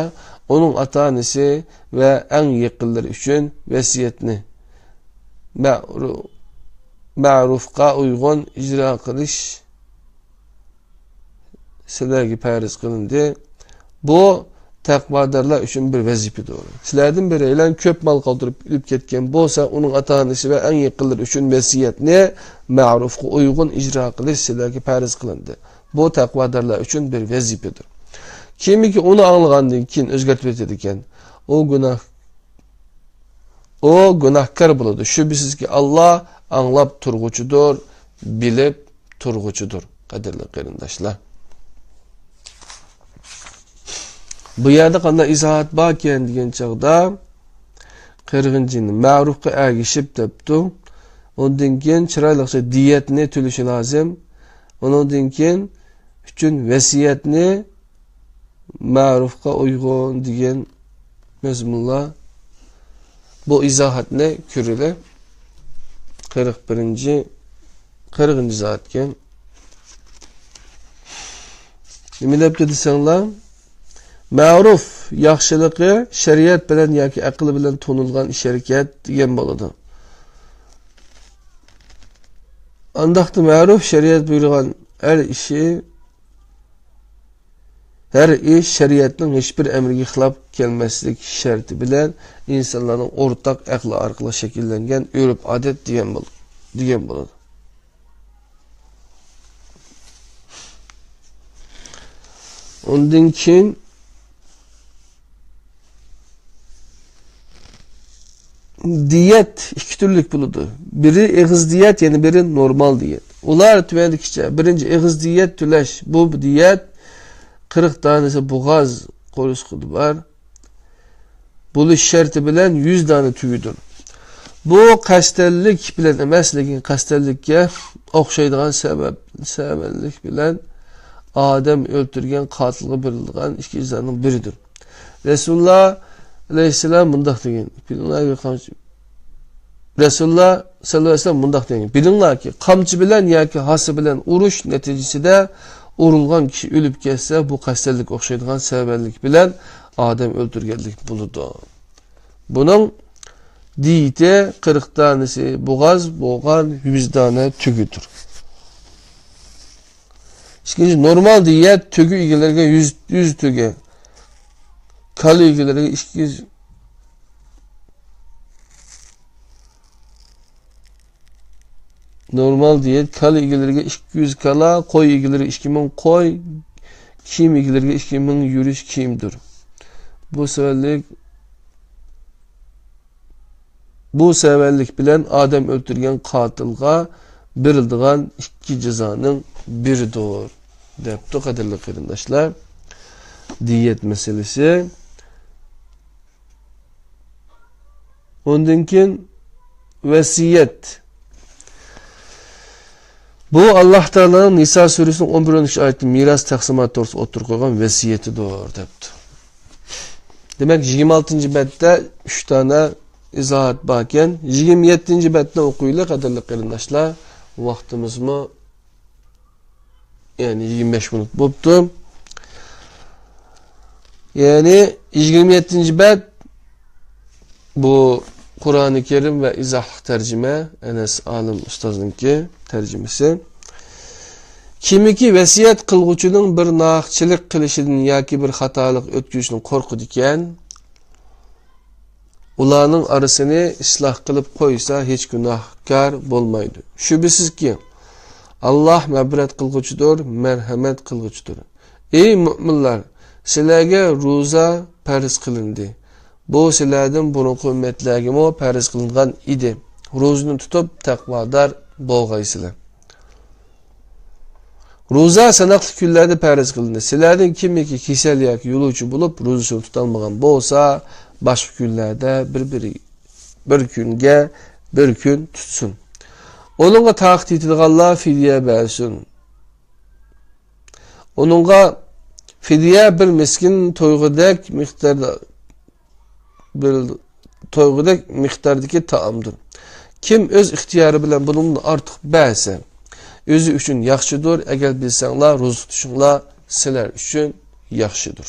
ئۇنىڭ ئاتا-ئانىسى ۋە ئەڭ يېقىنلىرى ئۈچۈن ۋەسىيەتنى مەرۇ-، مەرۇفقا ئۇيغۇن ئىجرا قىلىش سىلەرگە پەرز قىلىندى. بۇ تەقۋادارلار ئۈچۈن بىر ۋەزىپىدۇر. سىلەردىن بىرەيلەن كۆپ مال قالدۇرۇپ ئۆلۈپ كەتكەن بولسا، ئۇنىڭ ئاتا-ئانىسى ۋە ئەڭ يېقىنلىرى ئۈچۈن ۋەسىيەتنى مەرۇفقا ئۇيغۇن ئىجرا قىلىش سىلەرگە پەرز قىلىندى. بۇ تەقۋادارلار ئۈچۈن بىر ۋەزىپىدۇر. كىمكى ئۇنى ئاڭلىغاندىن كېيىن ئۆزگەرتىپ ئېيتىدىكەن، ئۇ گۇناھ ئۇ گۇناھكار بولىدۇ. شۈبھىسىزكى، ئاللا ئاڭلاپ تۇرغۇچىدۇر، بىلىپ تۇرغۇچىدۇر. قەدىرلىك قېرىنداشلار، بۇ يەردە قانداق ئىزاھات باركەن دېگەن چاغدا، قىرغىنچىنى مەرۇفقا ئەگىشىپ دەپتۇ. ئۇندىن كېيىن چىرايلىقچە دىيەتنى تۆلىشى لازىم. ئۇنىڭدىن كېيىن ئۈچۈن ۋەسىيەتنى مەرۇفقا ئۇيغۇن دېگەن مەزمۇنلار. بۇ ئىزاھاتنى كۆرىلى. قىرىق بىرىنچى، قىرىقىنچى ئىزاھاتكەن. نېمە دەپتۇ دېسەڭلار، مەرۇف ياخشىلىقى شەرىئەت بىلەن ياكى ئەقىل بىلەن تونۇلغان ئىش-ھەرىكەت دېگەن بولىدۇ. ئانداقتا مەرۇف شەرىئەت بۇيرۇغان ھەر ئىشى ھەر ئىش شەرىئەتنىڭ ھېچبىر ئەمرىگە خىلاپ كەلمەسلىك شەرتى بىلەن ئىنسانلارنىڭ ئورتاق ئەقلى ئارقىلىق شەكىللەنگەن ئۆرپ-ئادەت دېگەن بول-، دېگەن بولىدۇ. ئۇندىن كېيىن دىيەت ئىككى تۈرلۈك بولىدۇ. بىرى ئېغىز دىيەت، يەنە بىرى نورمال دىيەت. ئۇلار تۆۋەندىكىچە: بىرىنچى، ئېغىز دىيەت تۆلەش. بۇ دىيەت قىرىق دانىسى بوغاز قورسىقىدا بار بولۇش شەرتى بىلەن يۈز دانە تۈگىدۇر. بۇ قەستەنلىك بىلەن ئەمەس، لېكىن قەستەنلىككە ئوخشايدىغان سەۋەب، سەۋەنلىك بىلەن ئادەم ئۆلتۈرگەن قاتىلغا بېرىلىدىغان ئىككى جازانىڭ بىرىدۇر. رەسۇلۇللا ئەلەيھىسسالام مۇنداق دېگەن، بىلىڭلاركى، قامچى، رەسۇلۇللا سەللەللاھۇ ئەلەيھى ۋەسەللەم مۇنداق دېگەن، بىلىڭلاركى، قامچى بىلەن ياكى ھاسا بىلەن ئۇرۇش نەتىجىسىدە ئۇرۇلغان كىشى ئۆلۈپ كەتسە، بۇ قەستەنلىك ئوخشايدىغان سەۋەنلىك بىلەن ئادەم ئۆلتۈرگەنلىك بولىدۇ. بۇنىڭ دىيىتى قىرىق دانىسى بوغاز بولغان يۈز دانە تۈگىدۇر. ئىككىنچى، نورمال دىيەت تۈگە ئىگىلىرىگە يۈز، يۈز تۈگە، كالا ئىگىلىرىگە ئىككى يۈز، نورمال دىيەت كالا ئىگىلىرىگە ئىككى يۈز كالا، قوي ئىگىلىرىگە ئىككى مىڭ قوي، كىيىم ئىگىلىرىگە ئىككى مىڭ يۈرۈش كىيىمدۇر. بۇ سەۋەبلىك، بۇ سەۋەبلىك بىلەن ئادەم ئۆلتۈرگەن قاتىلغا بېرىلىدىغان ئىككى جازانىڭ بىرىدۇر، دەپتۇ، قەدىرلىك قېرىنداشلار. دىيەت مەسىلىسى. ئۇندىن كېيىن ۋەسىيەت. بۇ ئاللاھ تائالانىڭ نىسا سۈرىسىنىڭ ئون بىر، ئون ئۈچ ئايىتى مىراس تەقسىماتى توغرىسىدا ئوتتۇرىغا قويغان ۋەسىيىتىدۇر، دەپتۇ. دېمەك، يىگىرمە ئالتىنچى بەتتە ئۈچ دانە ئىزاھات باركەن. يىگىرمە يەتتىنچى بەتنى ئوقۇيلى، قەدىرلىك قېرىنداشلار. ۋاقتىمىزمۇ يەنى يىگىرمە بەش مىنۇت بوپتۇ. يەنى يىگىرمە يەتتىنچى بەت، بۇ قۇرئانى كەرىم ۋە ئىزاھلىق تەرجىمە، ئەنەس ئالىم ئۇستازنىڭكى تەرجىمىسى. كىمكى ۋەسىيەت قىلغۇچىنىڭ بىر ناھەقچىلىك قىلىشىدىن ياكى بىر خاتالىق ئۆتكۈزۈشىدىن قورقىدىكەن، ئۇلارنىڭ ئارىسىنى ئىسلاھ قىلىپ قويسا، ھېچ گۇناھكار بولمايدۇ. شۈبھىسىزكى، ئاللاھ مەغپىرەت قىلغۇچىدۇر، مەرھەمەت قىلغۇچىدۇر. ئەي مۆمىنلەر، سىلەرگە روزا پەرز قىلىندى. بۇ سىلەردىن بۇرۇنقى ئۈممەتلەرگىمۇ پەرز قىلىنغان ئىدى. روزىنى تۇتۇپ، تەقۋادار بولغايسىلەر. روزا ساناقلىق كۈنلەردە پەرز قىلىندى. سىلەردىن كىمكى كېسەل ياكى يولۇچى بولۇپ، روزىسىنى تۇتالمىغان بولسا، باشقا كۈنلەردە بىر، بىر، بىر كۈنگە بىر كۈن تۇتسۇن. ئۇنىڭغا تاقىتى يېتىدىغانلار فىدىيە بەرسۇن. ئۇنىڭغا فىدىيە بىر مىسكىن تويغۇدەك مىقداردا، بىر تويغۇدەك مىقداردىكى تائامدۇر. كىم ئۆز ئىختىيارى بىلەن بۇنىڭدىن ئارتۇق بەرسە، ئۆزى ئۈچۈن ياخشىدۇر. ئەگەر بىلسەڭلار، روزا تۇتۇشۇڭلار سىلەر ئۈچۈن ياخشىدۇر.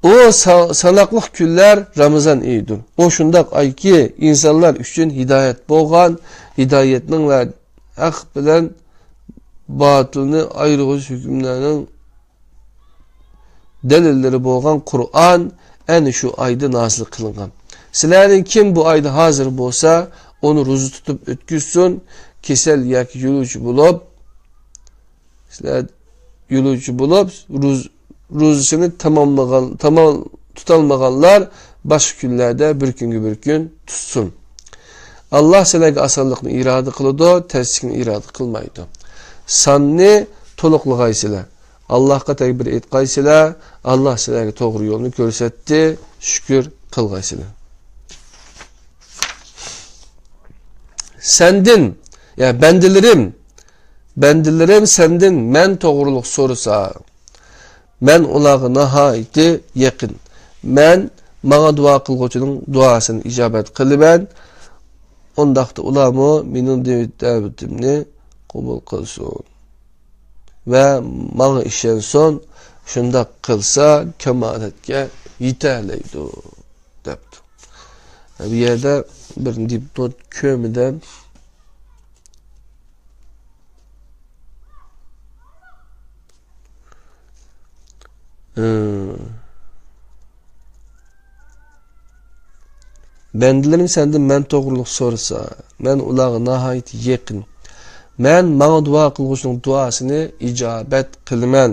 ئۇ سا-، ساناقلىق كۈنلەر رامىزان ئېيىدۇر. ئۇ شۇنداق ئايكى، ئىنسانلار ئۈچۈن ھىدايەت بولغان، ھىدايەتنىڭ ۋە ھەق بىلەن باتىلنى ئايرىغۇچ ھۆكۈملەرنىڭ دەلىللىرى بولغان قۇرئان ئەنە شۇ ئايدا نازىل قىلىنغان. سىلەردىن كىم بۇ ئايدا ھازىر بولسا، ئۇنى روزا تۇتۇپ ئۆتكۈزسۇن. كېسەل ياكى يولۇچى بولۇپ، سىلەر يولۇچى بولۇپ، روز-، روزىسىنى تاماملىغان، تامام تۇتالمىغانلار باشقا كۈنلەردە بىر كۈنگە بىر كۈن تۇتسۇن. ئاللاھ سىلەرگە ئاسانلىقنى ئىرادە قىلىدۇ، تەسلىكنى ئىرادە قىلمايدۇ. ساننى تولۇقلىغايسىلەر. ئاللاھقا تەكبىر ئېيتقايسىلەر، ئاللاھ سىلەرگە توغرا يولنى كۆرسەتتى، شۈكۈر قىلغايسىلەر. سەندىن، يا بەندىلىرىم، بەندىلىرىم سەندىن مەن توغرۇلۇق سورىسا، مەن ئۇلارغا ناھايىتى يېقىن. مەن ماڭا دۇئا قىلغۇچىنىڭ دۇئاسىنى ئىجابەت قىلىمەن. ئۇنداقتا ئۇلارمۇ مېنىڭ دەۋ-، دەۋىتىمنى قوبۇل قىلسۇن ۋە ماڭا ئىشەنسۇن. شۇنداق قىلسا، كامالەتكە يېتەلەيدۇ، دەپتۇ. بۇ يەردە بىر دىپنوت كۆمىدە، بەندىلىرىم سەندىن مەن توغرۇلۇق سورىسا، مەن ئۇلارغا ناھايىتى يېقىن. مەن ماڭا دۇئا قىلغۇچىنىڭ دۇئاسىنى ئىجابەت قىلىمەن.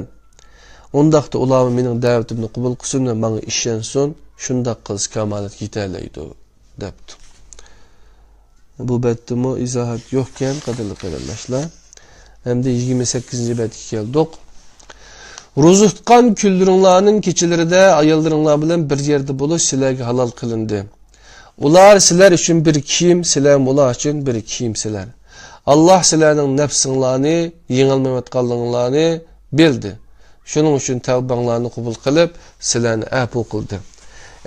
ئۇنداقتا ئۇلارمۇ مېنىڭ دەۋىتىمنى قوبۇل قىلسۇن ۋە ماڭا ئىشەنسۇن. شۇنداق قىلسا كامالەتكە يېتەلەيدۇ، دەپتۇ. بۇ بەتتىمۇ ئىزاھات يوقكەن، قەدىرلىك قېرىنداشلار. ئەمدى يىگىرمە سەككىزىنچى بەتكە كەلدۇق. روزا تۇتقان كۈنلىرىڭلارنىڭ كېچىلىرىدە ئاياللىرىڭلار بىلەن بىر يەردە بولۇش سىلەرگە ھالال قىلىندى. ئۇلار سىلەر ئۈچۈن بىر كىيىم، سىلەرمۇ ئۇلار ئۈچۈن بىر كىيىم سىلەر. ئاللاھ سىلەرنىڭ نەپسىڭلارنى يېڭەلمەيۋاتقانلىقىڭلارنى بىلدى. شۇنىڭ ئۈچۈن تەۋبەڭلارنى قوبۇل قىلىپ، سىلەرنى ئەپۇ قىلدى.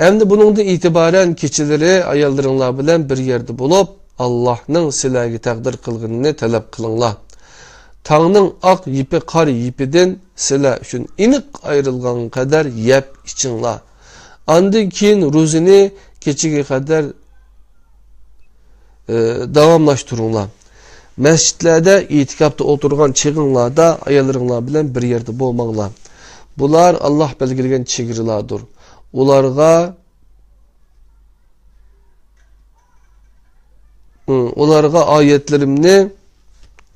ئەمدى بۇنىڭدىن ئېتىبارەن كېچىلىرى ئاياللىرىڭلار بىلەن بىر يەردە بولۇپ، ئاللاھنىڭ سىلەرگە تەقدىر قىلغىنىنى تەلەپ قىلىڭلار. تاڭنىڭ ئاق يىپى قارا يىپىدىن سىلەر ئۈچۈن ئېنىق ئايرىلغان قەدەر يەپ ئىچىڭلار. ئاندىن كېيىن روزىنى كېچىگە قەدەر ئى، داۋاملاشتۇرۇڭلار. مەسچىتلەردە ئېتىكاپتا ئولتۇرغان چېغىڭلاردا ئاياللىرىڭلار بىلەن بىر يەردە بولماڭلار. بۇلار ئاللاھ بەلگىلىگەن چېگرىلاردۇر. ئۇلارغا، ئۇ، ئۇلارغا ئايەتلىرىمنى،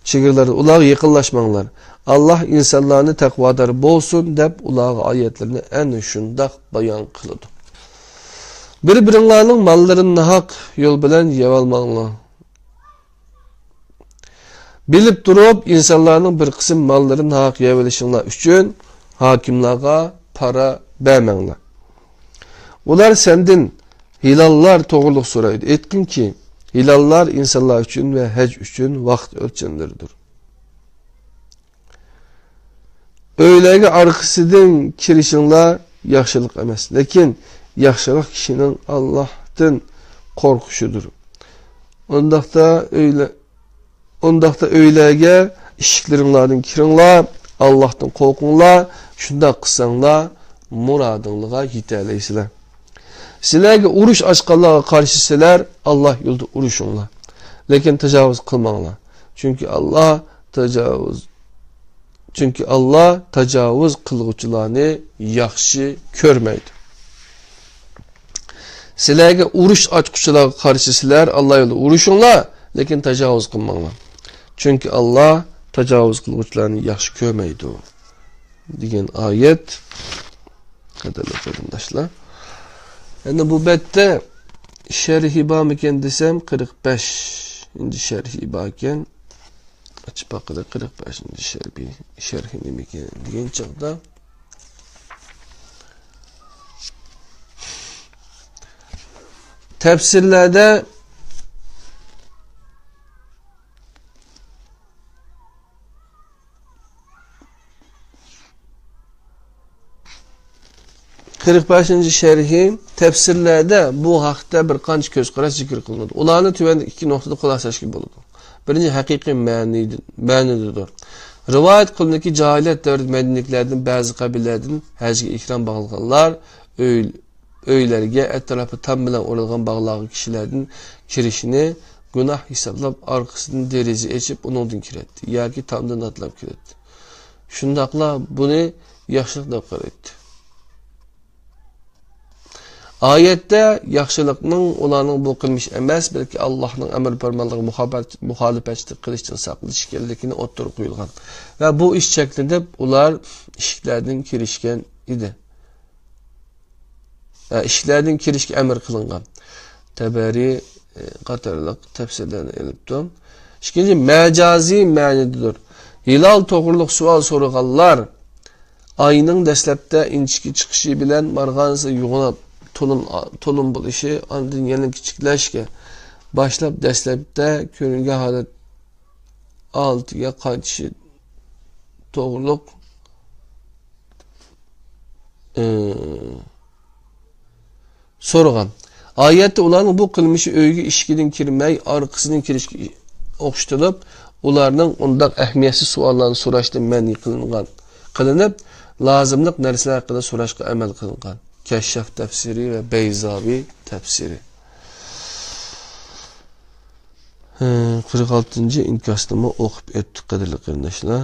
چېگرىلاردا ئۇلارغا يېقىنلاشماڭلار. ئاللاھ ئىنسانلارنى تەقۋادار بولسۇن دەپ ئۇلارغا ئايەتلىرىنى ئەنە شۇنداق بايان قىلىدۇ. بىر-بىرىڭلارنىڭ ماللىرىنى ناھەق يول بىلەن يەۋالماڭلار. بىلىپ تۇرۇپ، ئىنسانلارنىڭ بىر قىسىم ماللىرىنى ناھەق يەۋېلىشىڭلار ئۈچۈن ھاكىملارغا پارا بەرمەڭلار. ئۇلار سەندىن ھىلاللار توغرۇلۇق سورايدۇ. ئېيتقىنكى، ھىلاللار ئىنسانلار ئۈچۈن ۋە ھەج ئۈچۈن ۋاقىت ئۆلچەملىرىدۇر. ئۆيلەرگە ئارقىسىدىن كىرىشىڭلار ياخشىلىق ئەمەس، لېكىن ياخشىلىق كىشىنىڭ ئاللاھتىن قورقۇشىدۇر. ئۇنداقتا ئۆيلە-، ئۇنداقتا ئۆيلەرگە ئىشىكلىرىڭلاردىن كىرىڭلار، ئاللاھتىن قورقۇڭلار، شۇنداق قىلساڭلار مۇرادىڭلارغا يېتەلەيسىلەر. سىلەرگە ئۇرۇش ئاچقانلارغا قارشى سىلەر ئاللاھ يولىدا ئۇرۇشۇڭلار. لېكىن تاجاۋۇز قىلماڭلار. چۈنكى ئاللاھ تاجاۋۇز، چۈنكى ئاللاھ تاجاۋۇز قىلغۇچىلارنى ياخشى كۆرمەيدۇ. سىلەرگە ئۇرۇش ئاچقۇچىلارغا قارشى سىلەر ئاللاھ يولىدا ئۇرۇشۇڭلار، لېكىن تاجاۋۇز قىلماڭلار. چۈنكى ئاللاھ تاجاۋۇز قىلغۇچىلارنى ياخشى كۆرمەيدۇ. دېگەن ئايەت. قەدىرلىك قېرىنداشلار، ئەنە بۇ بەتتە شەرھى بارمىكەن دېسەم، قىرىق بەشىنچى شەرھى باركەن. ئاچىپ باقىلى، قىرىق بەشىنچى شەرھى، شەرھى نېمىكەن دېگەن چاغدا، تەپسىرلەردە قىرىق بەشىنچى شەرھى، تەپسىرلەردە بۇ ھەقتە بىر قانچە كۆز قاراش زىكىر قىلىنىدۇ. ئۇلارنى تۆۋەندىكى ئىككى نۇقتىدا خۇلاسىلەشكە بولىدۇ. بىرىنچى، ھەقىقىي مەنىدە-، مەنىدىدۇر. رىۋايەت قىلىنىدۇكى، جاھىلىيەت دەۋرىدە مەدىنىلىكلەردىن بەزى قەبىلىلەردىن ھەجگە ئېھرام باغلىغانلار ئۆي-، ئۆيلەرگە، ئەتراپى تام بىلەن ئورالغان باغلارغا كىشىلەردىن كىرىشنى گۇناھ ھېسابلاپ، ئارقىسىدىن دېرىزە ئېچىپ، ئۇنىڭدىن كىرەتتى ياكى تامدىن ئاتلاپ كىرەتتى. شۇنداقلا بۇنى ياخشىلىق دەپ قارايتتى. ئايەتتە ياخشىلىقنىڭ ئۇلارنىڭ بۇ قىلمىشى ئەمەس، بەلكى ئاللاھنىڭ ئەمر پەرمانلىرىغا مۇخابەت-، مۇخالىپەتچىلىك قىلىشتىن ساقلىنىش ئىكەنلىكىنى ئوتتۇرىغا قويۇلغان ۋە بۇ ئىش چەكلىنىپ، ئۇلار ئىشىكلەردىن كىرىشكەن ئىدى. ھە، ئىشىكلەردىن كىرىشكە ئەمر قىلىنغان. تەبەرى، ئى، قاتارلىق تەپسىرلەرنى ئېلىپتۇ. ئىككىنچى، مەجازىي مەنىدىدۇر. ھىلال توغرۇلۇق سوئال سورىغانلار ئاينىڭ دەسلەپتە ئىنچىكە چىقىشى بىلەن بارغانسېرى يوغىناپ تولۇن، تولۇن بولۇشى، ئاندىن يەنە كىچىكلەشكە باشلاپ، دەسلەپتە كۆرۈنگەن ھالەت ھالىتىگە قايتىشى توغرۇلۇق، ئى، سورىغان. ئايەتتە ئۇلارنىڭ بۇ قىلمىشى ئۆيگە ئىشىكىدىن كىرمەي، ئارقىسىدىن كىرىشكە ئوخشىتىلىپ، ئۇلارنىڭ ئۇنداق ئەھمىيەتسىز سوئاللارنى سوراشتىن مەنئى قىلىنغان، قىلىنىپ، لازىملىق نەرسىلەر ھەققىدە سوراشقا ئەمەل قىلىنغان. كەششاپ تەپسىرى ۋە بەيزاۋى تەپسىرى. ھە، قىرىق ئالتىنچى ئىنكاستىمۇ ئوقۇپ ئۆتتۇق، قەدىرلىك قېرىنداشلار.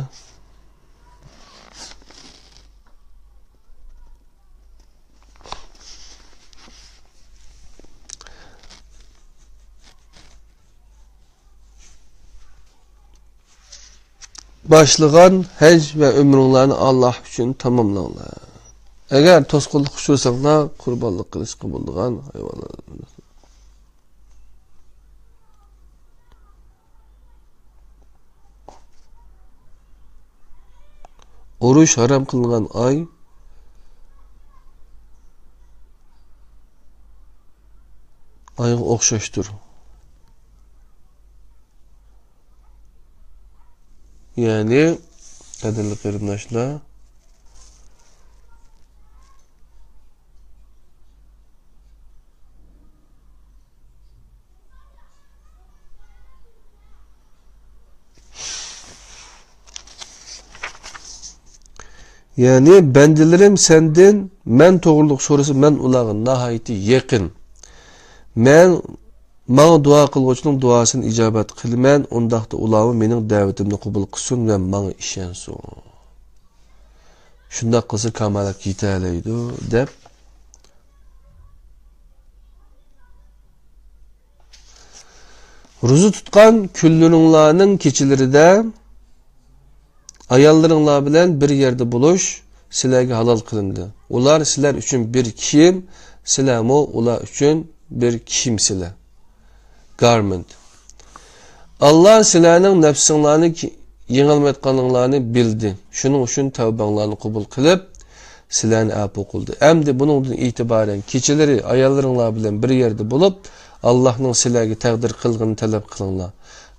باشلىغان ھەج ۋە ئۆمرىڭلارنى ئاللاھ ئۈچۈن تاماملاڭلار. ئەگەر توسقۇنلۇققا ئۇچرىساڭلار، قۇربانلىق قىلىشقا بولىدىغان ھايۋانلار. ئۇرۇش ھارام قىلىنغان ئاي ئايغا ئوخشاشتۇر. يەنى، قەدىرلىك قېرىنداشلار، يەنى، بەندىلىرىم سەندىن مەن توغرۇلۇق سورىسا، مەن ئۇلارغا ناھايىتى يېقىن. مەن، ماڭا دۇئا قىلغۇچىنىڭ دۇئاسىنى ئىجابەت قىلىمەن، ئۇنداقتا ئۇلارمۇ مېنىڭ دەۋىتىمنى قوبۇل قىلسۇن ۋە ماڭا ئىشەنسۇن. شۇنداق قىلسا، كامالەتكە يېتەلەيدۇ، دەپ، روزا تۇتقان كۈنلىرىڭلارنىڭ كېچىلىرىدە ئاياللىرىڭلار بىلەن بىر يەردە بولۇش سىلەرگە ھالال قىلىندى. ئۇلار سىلەر ئۈچۈن بىر كىيىم، سىلەرمۇ ئۇلار ئۈچۈن بىر كىيىمسىلەر. Garment. ئاللا سىلەرنىڭ نەپسىڭلارنى كى-، يېڭىلمايدىغانلىقىڭلارنى بىلدى. شۇنىڭ ئۈچۈن تەۋبەڭلارنى قوبۇل قىلىپ، سىلەرنى ئەپۇ قىلدى. ئەمدى بۇنىڭدىن ئېتىبارەن كېچىلىرى ئاياللىرىڭلار بىلەن بىر يەردە بولۇپ، ئاللانىڭ سىلەرگە تەقدىر قىلغىنىنى تەلەپ قىلىڭلار.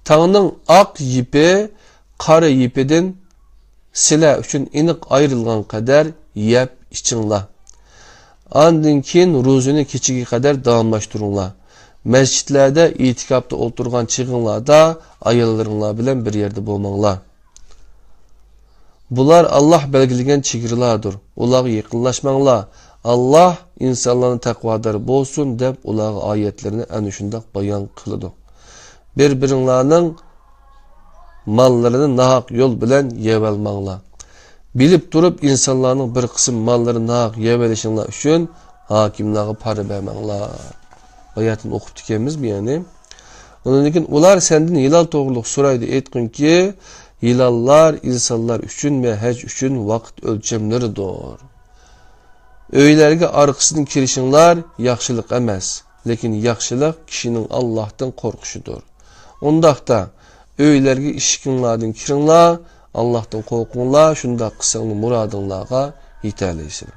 تاڭنىڭ ئاق يىپى قارا يىپىدىن سىلەر ئۈچۈن ئېنىق ئايرىلغان قەدەر يەپ ئىچىڭلار. ئاندىن كېيىن روزىنى كېچىگە قەدەر داۋاملاشتۇرۇڭلار. مەسچىتلەردە ئېتىكاپتا ئولتۇرغان چېغىڭلاردا ئاياللىرىڭلار بىلەن بىر يەردە بولماڭلار. بۇلار ئاللا بەلگىلىگەن چېگرىلاردۇر. ئۇلارغا يېقىنلاشماڭلار. ئاللا ئىنسانلارنى تەقۋادار بولسۇن دەپ ئۇلارغا ئايەتلىرىنى ئەنە شۇنداق بايان قىلىدۇ. بىر-بىرىڭلارنىڭ ماللىرىنى ناھەق يول بىلەن يەۋالماڭلار. بىلىپ تۇرۇپ ئىنسانلارنىڭ بىر قىسىم ماللىرىنى ناھەق يەۋېلىشىڭلار ئۈچۈن ھاكىملارغا پارا بەرمەڭلار. ئايەتنى ئوقۇپتىكەنمىز بۇ يەنى. ئۇنىڭدىن كېيىن ئۇلار سەندىن ھىلال توغرۇلۇق سورايدۇ، ئېيتقىنكى، ھىلاللار ئىنسانلار ئۈچۈن ۋە ھەج ئۈچۈن ۋاقىت ئۆلچەملىرىدۇر. ئۆيلەرگە ئارقىسىدىن كىرىشىڭلار ياخشىلىق ئەمەس، لېكىن ياخشىلىق كىشىنىڭ ئاللاھتىن قورقۇشىدۇر. ئۇنداقتا، ئۆيلەرگە ئىشىكىڭلاردىن كىرىڭلار، ئاللاھتىن قورقۇڭلار، شۇنداق قىلساڭلار مۇرادىڭلارغا يېتەلەيسىلەر.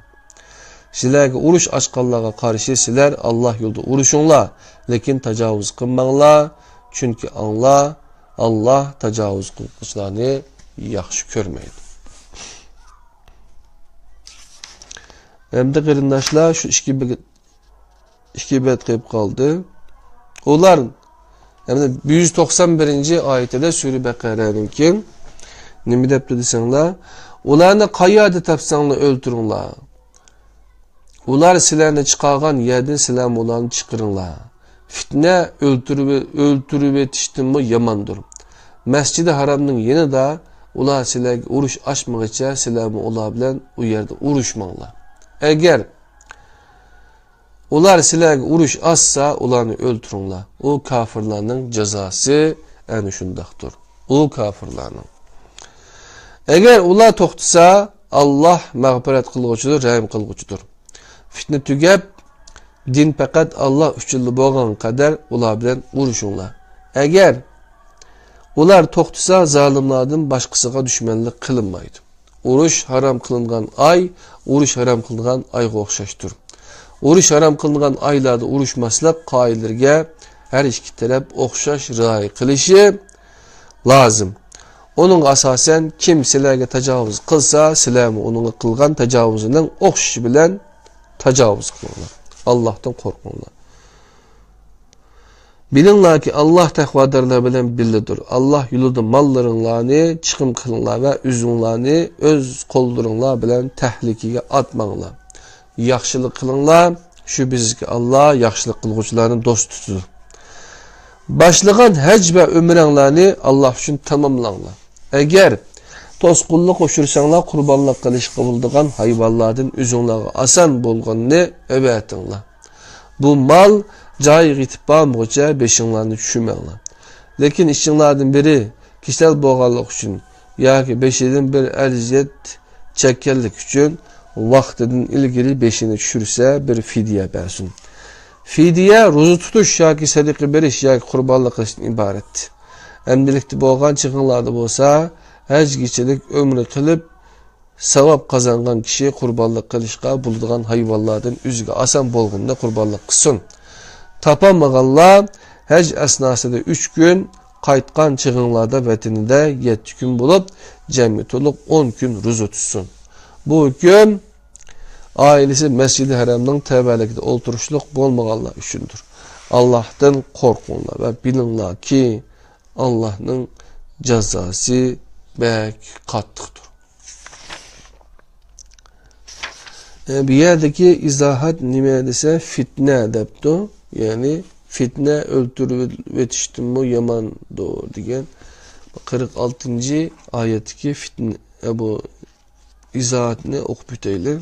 سىلەرگە ئۇرۇش ئاچقانلارغا قارشى سىلەر ئاللاھ يولىدا ئۇرۇشۇڭلار، لېكىن تاجاۋۇز قىلماڭلار، چۈنكى ئاڭلار، ئاللاھ تاجاۋۇز قىلغۇچىلارنى ياخشى كۆرمەيدۇ. ئەمدى قېرىنداشلار، شۇ ئىككى بېت، ئىككى بەت قېلىپ قالدى. ئۇلار، ئەمدى بىر يۈز توقسان بىرىنچى ئايىتىدە سۈرە بەقەرەنىڭكى نېمە دەپتۇ دېسەڭلار، ئۇلارنى قايەردە تاپساڭلار ئۆلتۈرۈڭلار. ئۇلار سىلەرنى چىقارغان يەردىن سىلەرمۇ ئۇلارنى چىقىرىڭلار. فىتنە ئۆلتۈرۈۋ-، ئۆلتۈرۈۋېتىشتىنمۇ ياماندۇر. مەسجىدى ھارامنىڭ يېنىدا ئۇلار سىلەرگە ئۇرۇش ئاچمىغىچە سىلەرمۇ ئۇلار بىلەن ئۇ يەردە ئۇرۇشماڭلار. ئەگەر ئۇلار سىلەرگە ئۇرۇش ئاچسا، ئۇلارنى ئۆلتۈرۈڭلار. ئۇ كاپىرلارنىڭ جازاسى ئەنە شۇنداقتۇر. ئۇ كاپىرلارنىڭ. ئەگەر ئۇلار توختىسا، ئاللاھ مەغپىرەت قىلغۇچىدۇر، رەھىم قىلغۇچىدۇر. فىتنە تۈگەپ، دىن پەقەت ئاللاھ ئۈچۈنلا بولغان قەدەر ئۇلار بىلەن ئۇرۇشۇڭلار. ئەگەر ئۇلار توختىسا، زالىملاردىن باشقىسىغا دۈشمەنلىك قىلىنمايدۇ. ئۇرۇش ھارام قىلىنغان ئاي، ئۇرۇش ھارام قىلىنغان ئايغا ئوخشاشتۇر. ئۇرۇش ھارام قىلىنغان ئايلاردا ئۇرۇشماسلىق قائىدىلىرىگە ھەر ئىككى تەرەپ ئوخشاش رىئايە قىلىشى لازىم. ئۇنىڭغا ئاساسەن، كىم سىلەرگە تاجاۋۇز قىلسا، سىلەرمۇ ئۇنىڭغا قىلغان تاجاۋۇزىنىڭ ئوخشىشى بىلەن تاجاۋۇز قىلىڭلار. ئاللاھتىن قورقۇڭلار. بىلىڭلاركى، ئاللاھ تەقۋادارلار بىلەن بىللىدۇر. ئاللاھ يولىدا ماللىرىڭلارنى چىقىم قىلىڭلار ۋە ئۆزۈڭلارنى ئۆز قوللىرىڭلار بىلەن تەھلىكىگە ئاتماڭلار. ياخشىلىق قىلىڭلار، شۈبھىسىزكى، ئاللاھ ياخشىلىق قىلغۇچىلارنى دوست تۇتىدۇ. باشلىغان ھەج ۋە ئۆمرەڭلارنى ئاللاھ ئۈچۈن تاماملاڭلار. ئەگەر توسقۇنلۇققا ئۇچرىساڭلار، قۇربانلىق قىلىشقا بولىدىغان ھايۋانلاردىن ئۆزۈڭلارغا ئاسان بولغىنىنى ئەۋەتىڭلار. بۇ مال جايىغا يېتىپ بارمىغۇچە بېشىڭلارنى چۈشۈرمەڭلار. لېكىن ئىچىڭلاردىن بىرى كېسەل بولغانلىقى ئۈچۈن ياكى بېشىدىن بىر ئەزىيەت چەككەنلىكى ئۈچۈن ۋاقتىدىن ئىلگىرى بېشىنى چۈشۈرسە، بىر فىدىيە بەرسۇن. فىدىيە روزا تۇتۇش ياكى سەدىقە بېرىش ياكى قۇربانلىق قىلىشتىن ئىبارەت. ئەمدىلىكتە بولغان چېغىڭلاردا بولسا، ھەجگىچىلىك ئۆمرە قىلىپ، ساۋاب قازانغان كىشى قۇربانلىق قىلىشقا بولىدىغان ھايۋانلاردىن ئۆزىگە ئاسان بولغىنىنى قۇربانلىق قىلسۇن. تاپالمىغانلار ھەج ئەسناسىدا ئۈچ كۈن، قايتقان چېغىڭلاردا ۋەتىنىدە يەتتە كۈن بولۇپ، جەمئىي تولۇق ئون كۈن روزا تۇتسۇن. بۇ ھۆكۈم ئائىلىسى مەسجىدى ھەرەمنىڭ تەۋەلىكىدە ئولتۇرۇشلۇق بولمىغانلار ئۈچۈندۇر. ئاللاھتىن قورقۇڭلار ۋە بىلىڭلاركى، ئاللاھنىڭ جازاسى بەك قاتتىقتۇر. ئە، بۇ يەردىكى ئىزاھات نېمە دېسە، فىتنە دەپتۇ. يەنى فىتنە ئۆلتۈرۈۋېتىشتىنمۇ ياماندۇر دېگەن قىرىق ئالتىنچى ئايەتتىكى فىتنە، ئە، بۇ ئىزاھاتنى ئوقۇپ ئۆتەيلى.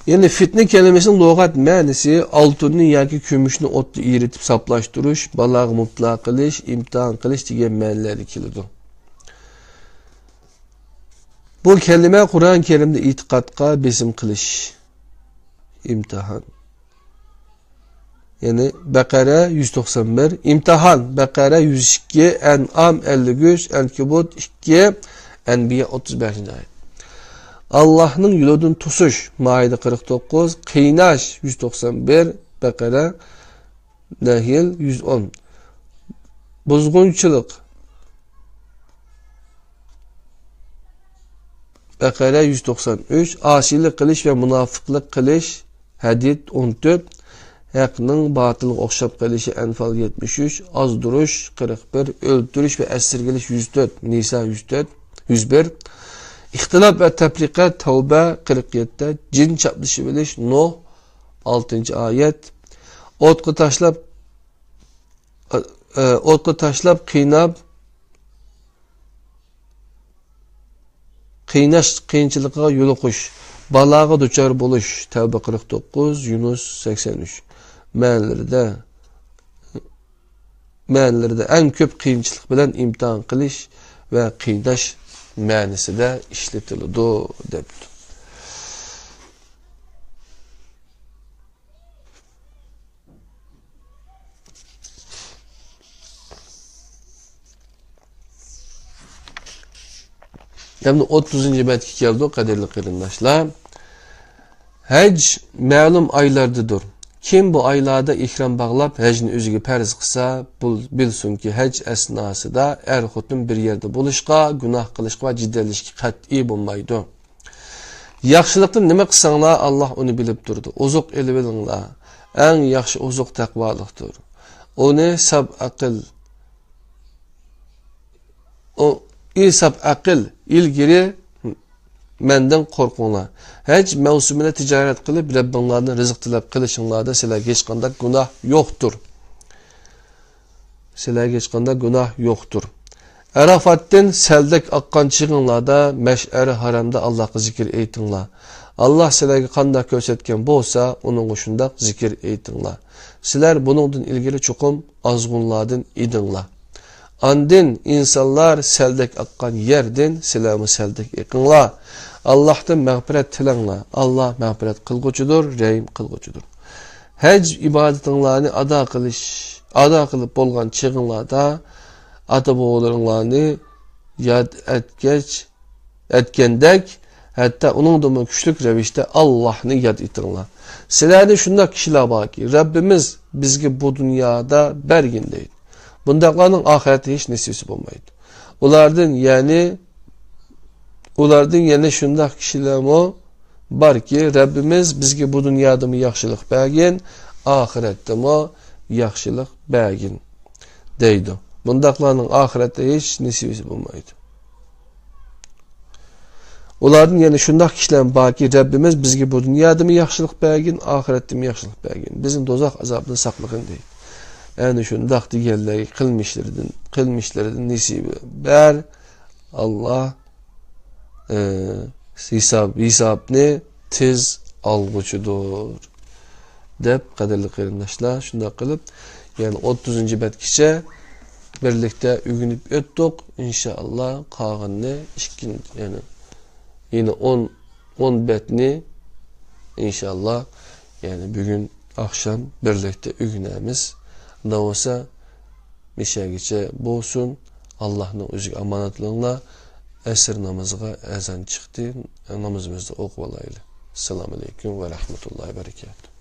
يەنى فىتنە كەلىمىسىنىڭ لۇغەت مەنىسى ئالتۇننى ياكى كۈمۈشنى ئوتتا ئېرىتىپ ساپلاشتۇرۇش، بالاغا مۇپتىلا قىلىش، ئىمتىھان قىلىش دېگەن مەنىلەردە كېلىدۇ. بۇ كەلىمە قۇرئان كەرىمدە ئېتىقادقا بېسىم قىلىش، ئىمتىھان. يەنى بەقەرە يۈز توقسان بىر، ئىمتىھان، بەقەرە يۈز ئىككى، ئەنئام ئەللىك ئۈچ، ئەنكەبۇت ئىككى، ئەنبىيا ئوتتۇز بەشىنچى ئايەت. ئاللاھنىڭ يولىدىن توسۇش، مائىدە قىرىق توققۇز، قىيناش يۈز توقسان بىر، بەقەرە، نەھل يۈز ئون. بۇزغۇنچىلىق، بەقەرە يۈز توقسان ئۈچ، ئاسىيلىق قىلىش ۋە مۇناپىقلىق قىلىش، ھەدىد ئون تۆت، ھەقنىڭ باتىلغا ئوخشاپ قېلىشى، ئەنفال يەتمىش ئۈچ، ئازدۇرۇش قىرىق بىر، ئۆلتۈرۈش ۋە ئەسىرگە ئېلىش يۈز تۆت، نىسا يۈز تۆت، يۈز بىر، ئىختىلاپ ۋە تەپرىقە، تەۋبە قىرىق يەتتە، جىن چاپلىشىۋېلىش، نۇھ ئالتىنچى ئايەت، ئوتقا تاشلاپ، ئە، ئوتقا تاشلاپ قىيناپ، قىيناش، قىيىنچىلىقىغا يولۇقۇش، بالاغا دۇچار بولۇش، تەۋبە قىرىق توققۇز، يۇنۇس سەكسەن ئۈچ. مەنىلىرىدە، مەنىلىرىدە ئەڭ كۆپ قىيىنچىلىق بىلەن ئىمتىھان قىلىش ۋە قىيناش مەنىسىدە ئىشلىتىلىدۇ، دەپتۇ. ئەمدى ئوتتۇزىنچى بەتكە كەلدۇق، قەدىرلىك قېرىنداشلار. ھەج مەلۇم ئايلاردىدۇر. كىم بۇ ئايلاردا ئېھرام باغلاپ، ھەجنى ئۆزىگە پەرز قىلسا، بۇ، بىلسۇنكى، ھەج ئەسناسىدا ئەر-خوتۇن بىر يەردە بولۇشقا، گۇناھ قىلىشقا ۋە جېدەللىشىشكە قەتئىي بولمايدۇ. ياخشىلىقتىن نېمە قىلساڭلار، ئاللاھ ئۇنى بىلىپ تۇرىدۇ. ئوزۇق ئېلىۋېلىڭلار. ئەڭ ياخشى ئوزۇق تەقۋالىقتۇر. ئۇنى ساپ ئەقىل، ئۇ، ئى ساپ ئەقىل، ئىلگىرى مەندىن قورقۇڭلار. ھەج مەۋسۇمىدا تىجارەت قىلىپ، رەببىڭلاردىن رىزىق تىلەپ قىلىشىڭلاردا سىلەرگە ھېچقانداق گۇناھ يوقتۇر. سىلەرگە ھېچقانداق گۇناھ يوقتۇر. ئەرافاتتىن سەلدەك ئاققان چېغىڭلاردا مەشئەرى ھارامدا ئاللاھقا زىكىر ئېيتىڭلار. ئاللاھ سىلەرگە قانداق كۆرسەتكەن بولسا، ئۇنىڭغا شۇنداق زىكىر ئېيتىڭلار. سىلەر بۇنىڭدىن ئىلگىرى چوقۇم ئازغۇنلاردىن ئىدىڭلار. ئاندىن ئىنسانلار سەلدەك ئاققان يەردىن سىلەرمۇ سەلدەك ئېقىڭلار. ئاللاھتىن مەغپىرەت تىلەڭلار. ئاللاھ مەغپىرەت قىلغۇچىدۇر، رەھىم قىلغۇچىدۇر. ھەج ئىبادىتىڭلارنى ئادا قىلىش، ئادا قىلىپ بولغان چېغىڭلاردا ئاتا-بوۋىلىرىڭلارنى ياد ئەتكەچ، ئەتكەندەك، ھەتتا ئۇنىڭدىنمۇ كۈچلۈك رەۋىشتە ئاللاھنى ياد ئېتىڭلار. سىلەردە شۇنداق كىشىلەر باركى، رەببىمىز بىزگە بۇ دۇنيادا بەرگىن دەيدۇ. بۇنداقلارنىڭ ئاخىرەتتە ھېچ نېسىۋىسى بولمايدۇ. ئۇلاردىن، يەنى ئۇلاردىن يەنە شۇنداق كىشىلەرمۇ باركى، رەببىمىز بىزگە بۇ دۇنيادىمۇ ياخشىلىق بەرگىن، ئاخىرەتتىمۇ ياخشىلىق بەرگىن، دەيدۇ. بۇنداقلارنىڭ ئاخىرەتتە ھېچ نېسىۋىسى بولمايدۇ. ئۇلاردىن يەنە شۇنداق كىشىلەر باركى، رەببىمىز بىزگە بۇ دۇنيادىمۇ ياخشىلىق بەرگىن، ئاخىرەتتىمۇ ياخشىلىق بەرگىن، بىزنى دوزاخ ئازابىدىن ساقلىغىن، دەيدۇ. ئەنە شۇنداق دېگەنلەرگە قىلمىشلىرىدىن، قىلمىشلىرىدىن نېسىۋە بەر، ئاللاھ، ئى، ھېساب، ھېسابنى تېز ئالغۇچىدۇر، دەپ، قەدىرلىك قېرىنداشلار، شۇنداق قىلىپ، يەنى ئوتتۇزىنچى بەتكىچە بىرلىكتە ئۆگىنىپ ئۆتتۇق. ئىنشائاللاھ، قالغىنىنى ئىككىنچى، يەنى، يەنە ئون، ئون بەتنى، ئىنشائاللاھ، يەنى بۈگۈن ئاخشام بىرلىكتە ئۆگىنەرمىز. ئۇنداق بولسا، مىشەگىچە بولسۇن. ئاللاھنىڭ ئۆزىگە ئامانەت قىلىڭلار. ئەسىر نامىزىغا ئەزان چىقتى. نامىزىمىزنى ئوقۇۋالايلى. ئەسسالامۇ ئەلەيكۇم ۋە رەھمەتۇللاھى ۋە بەرىكاتۇھ.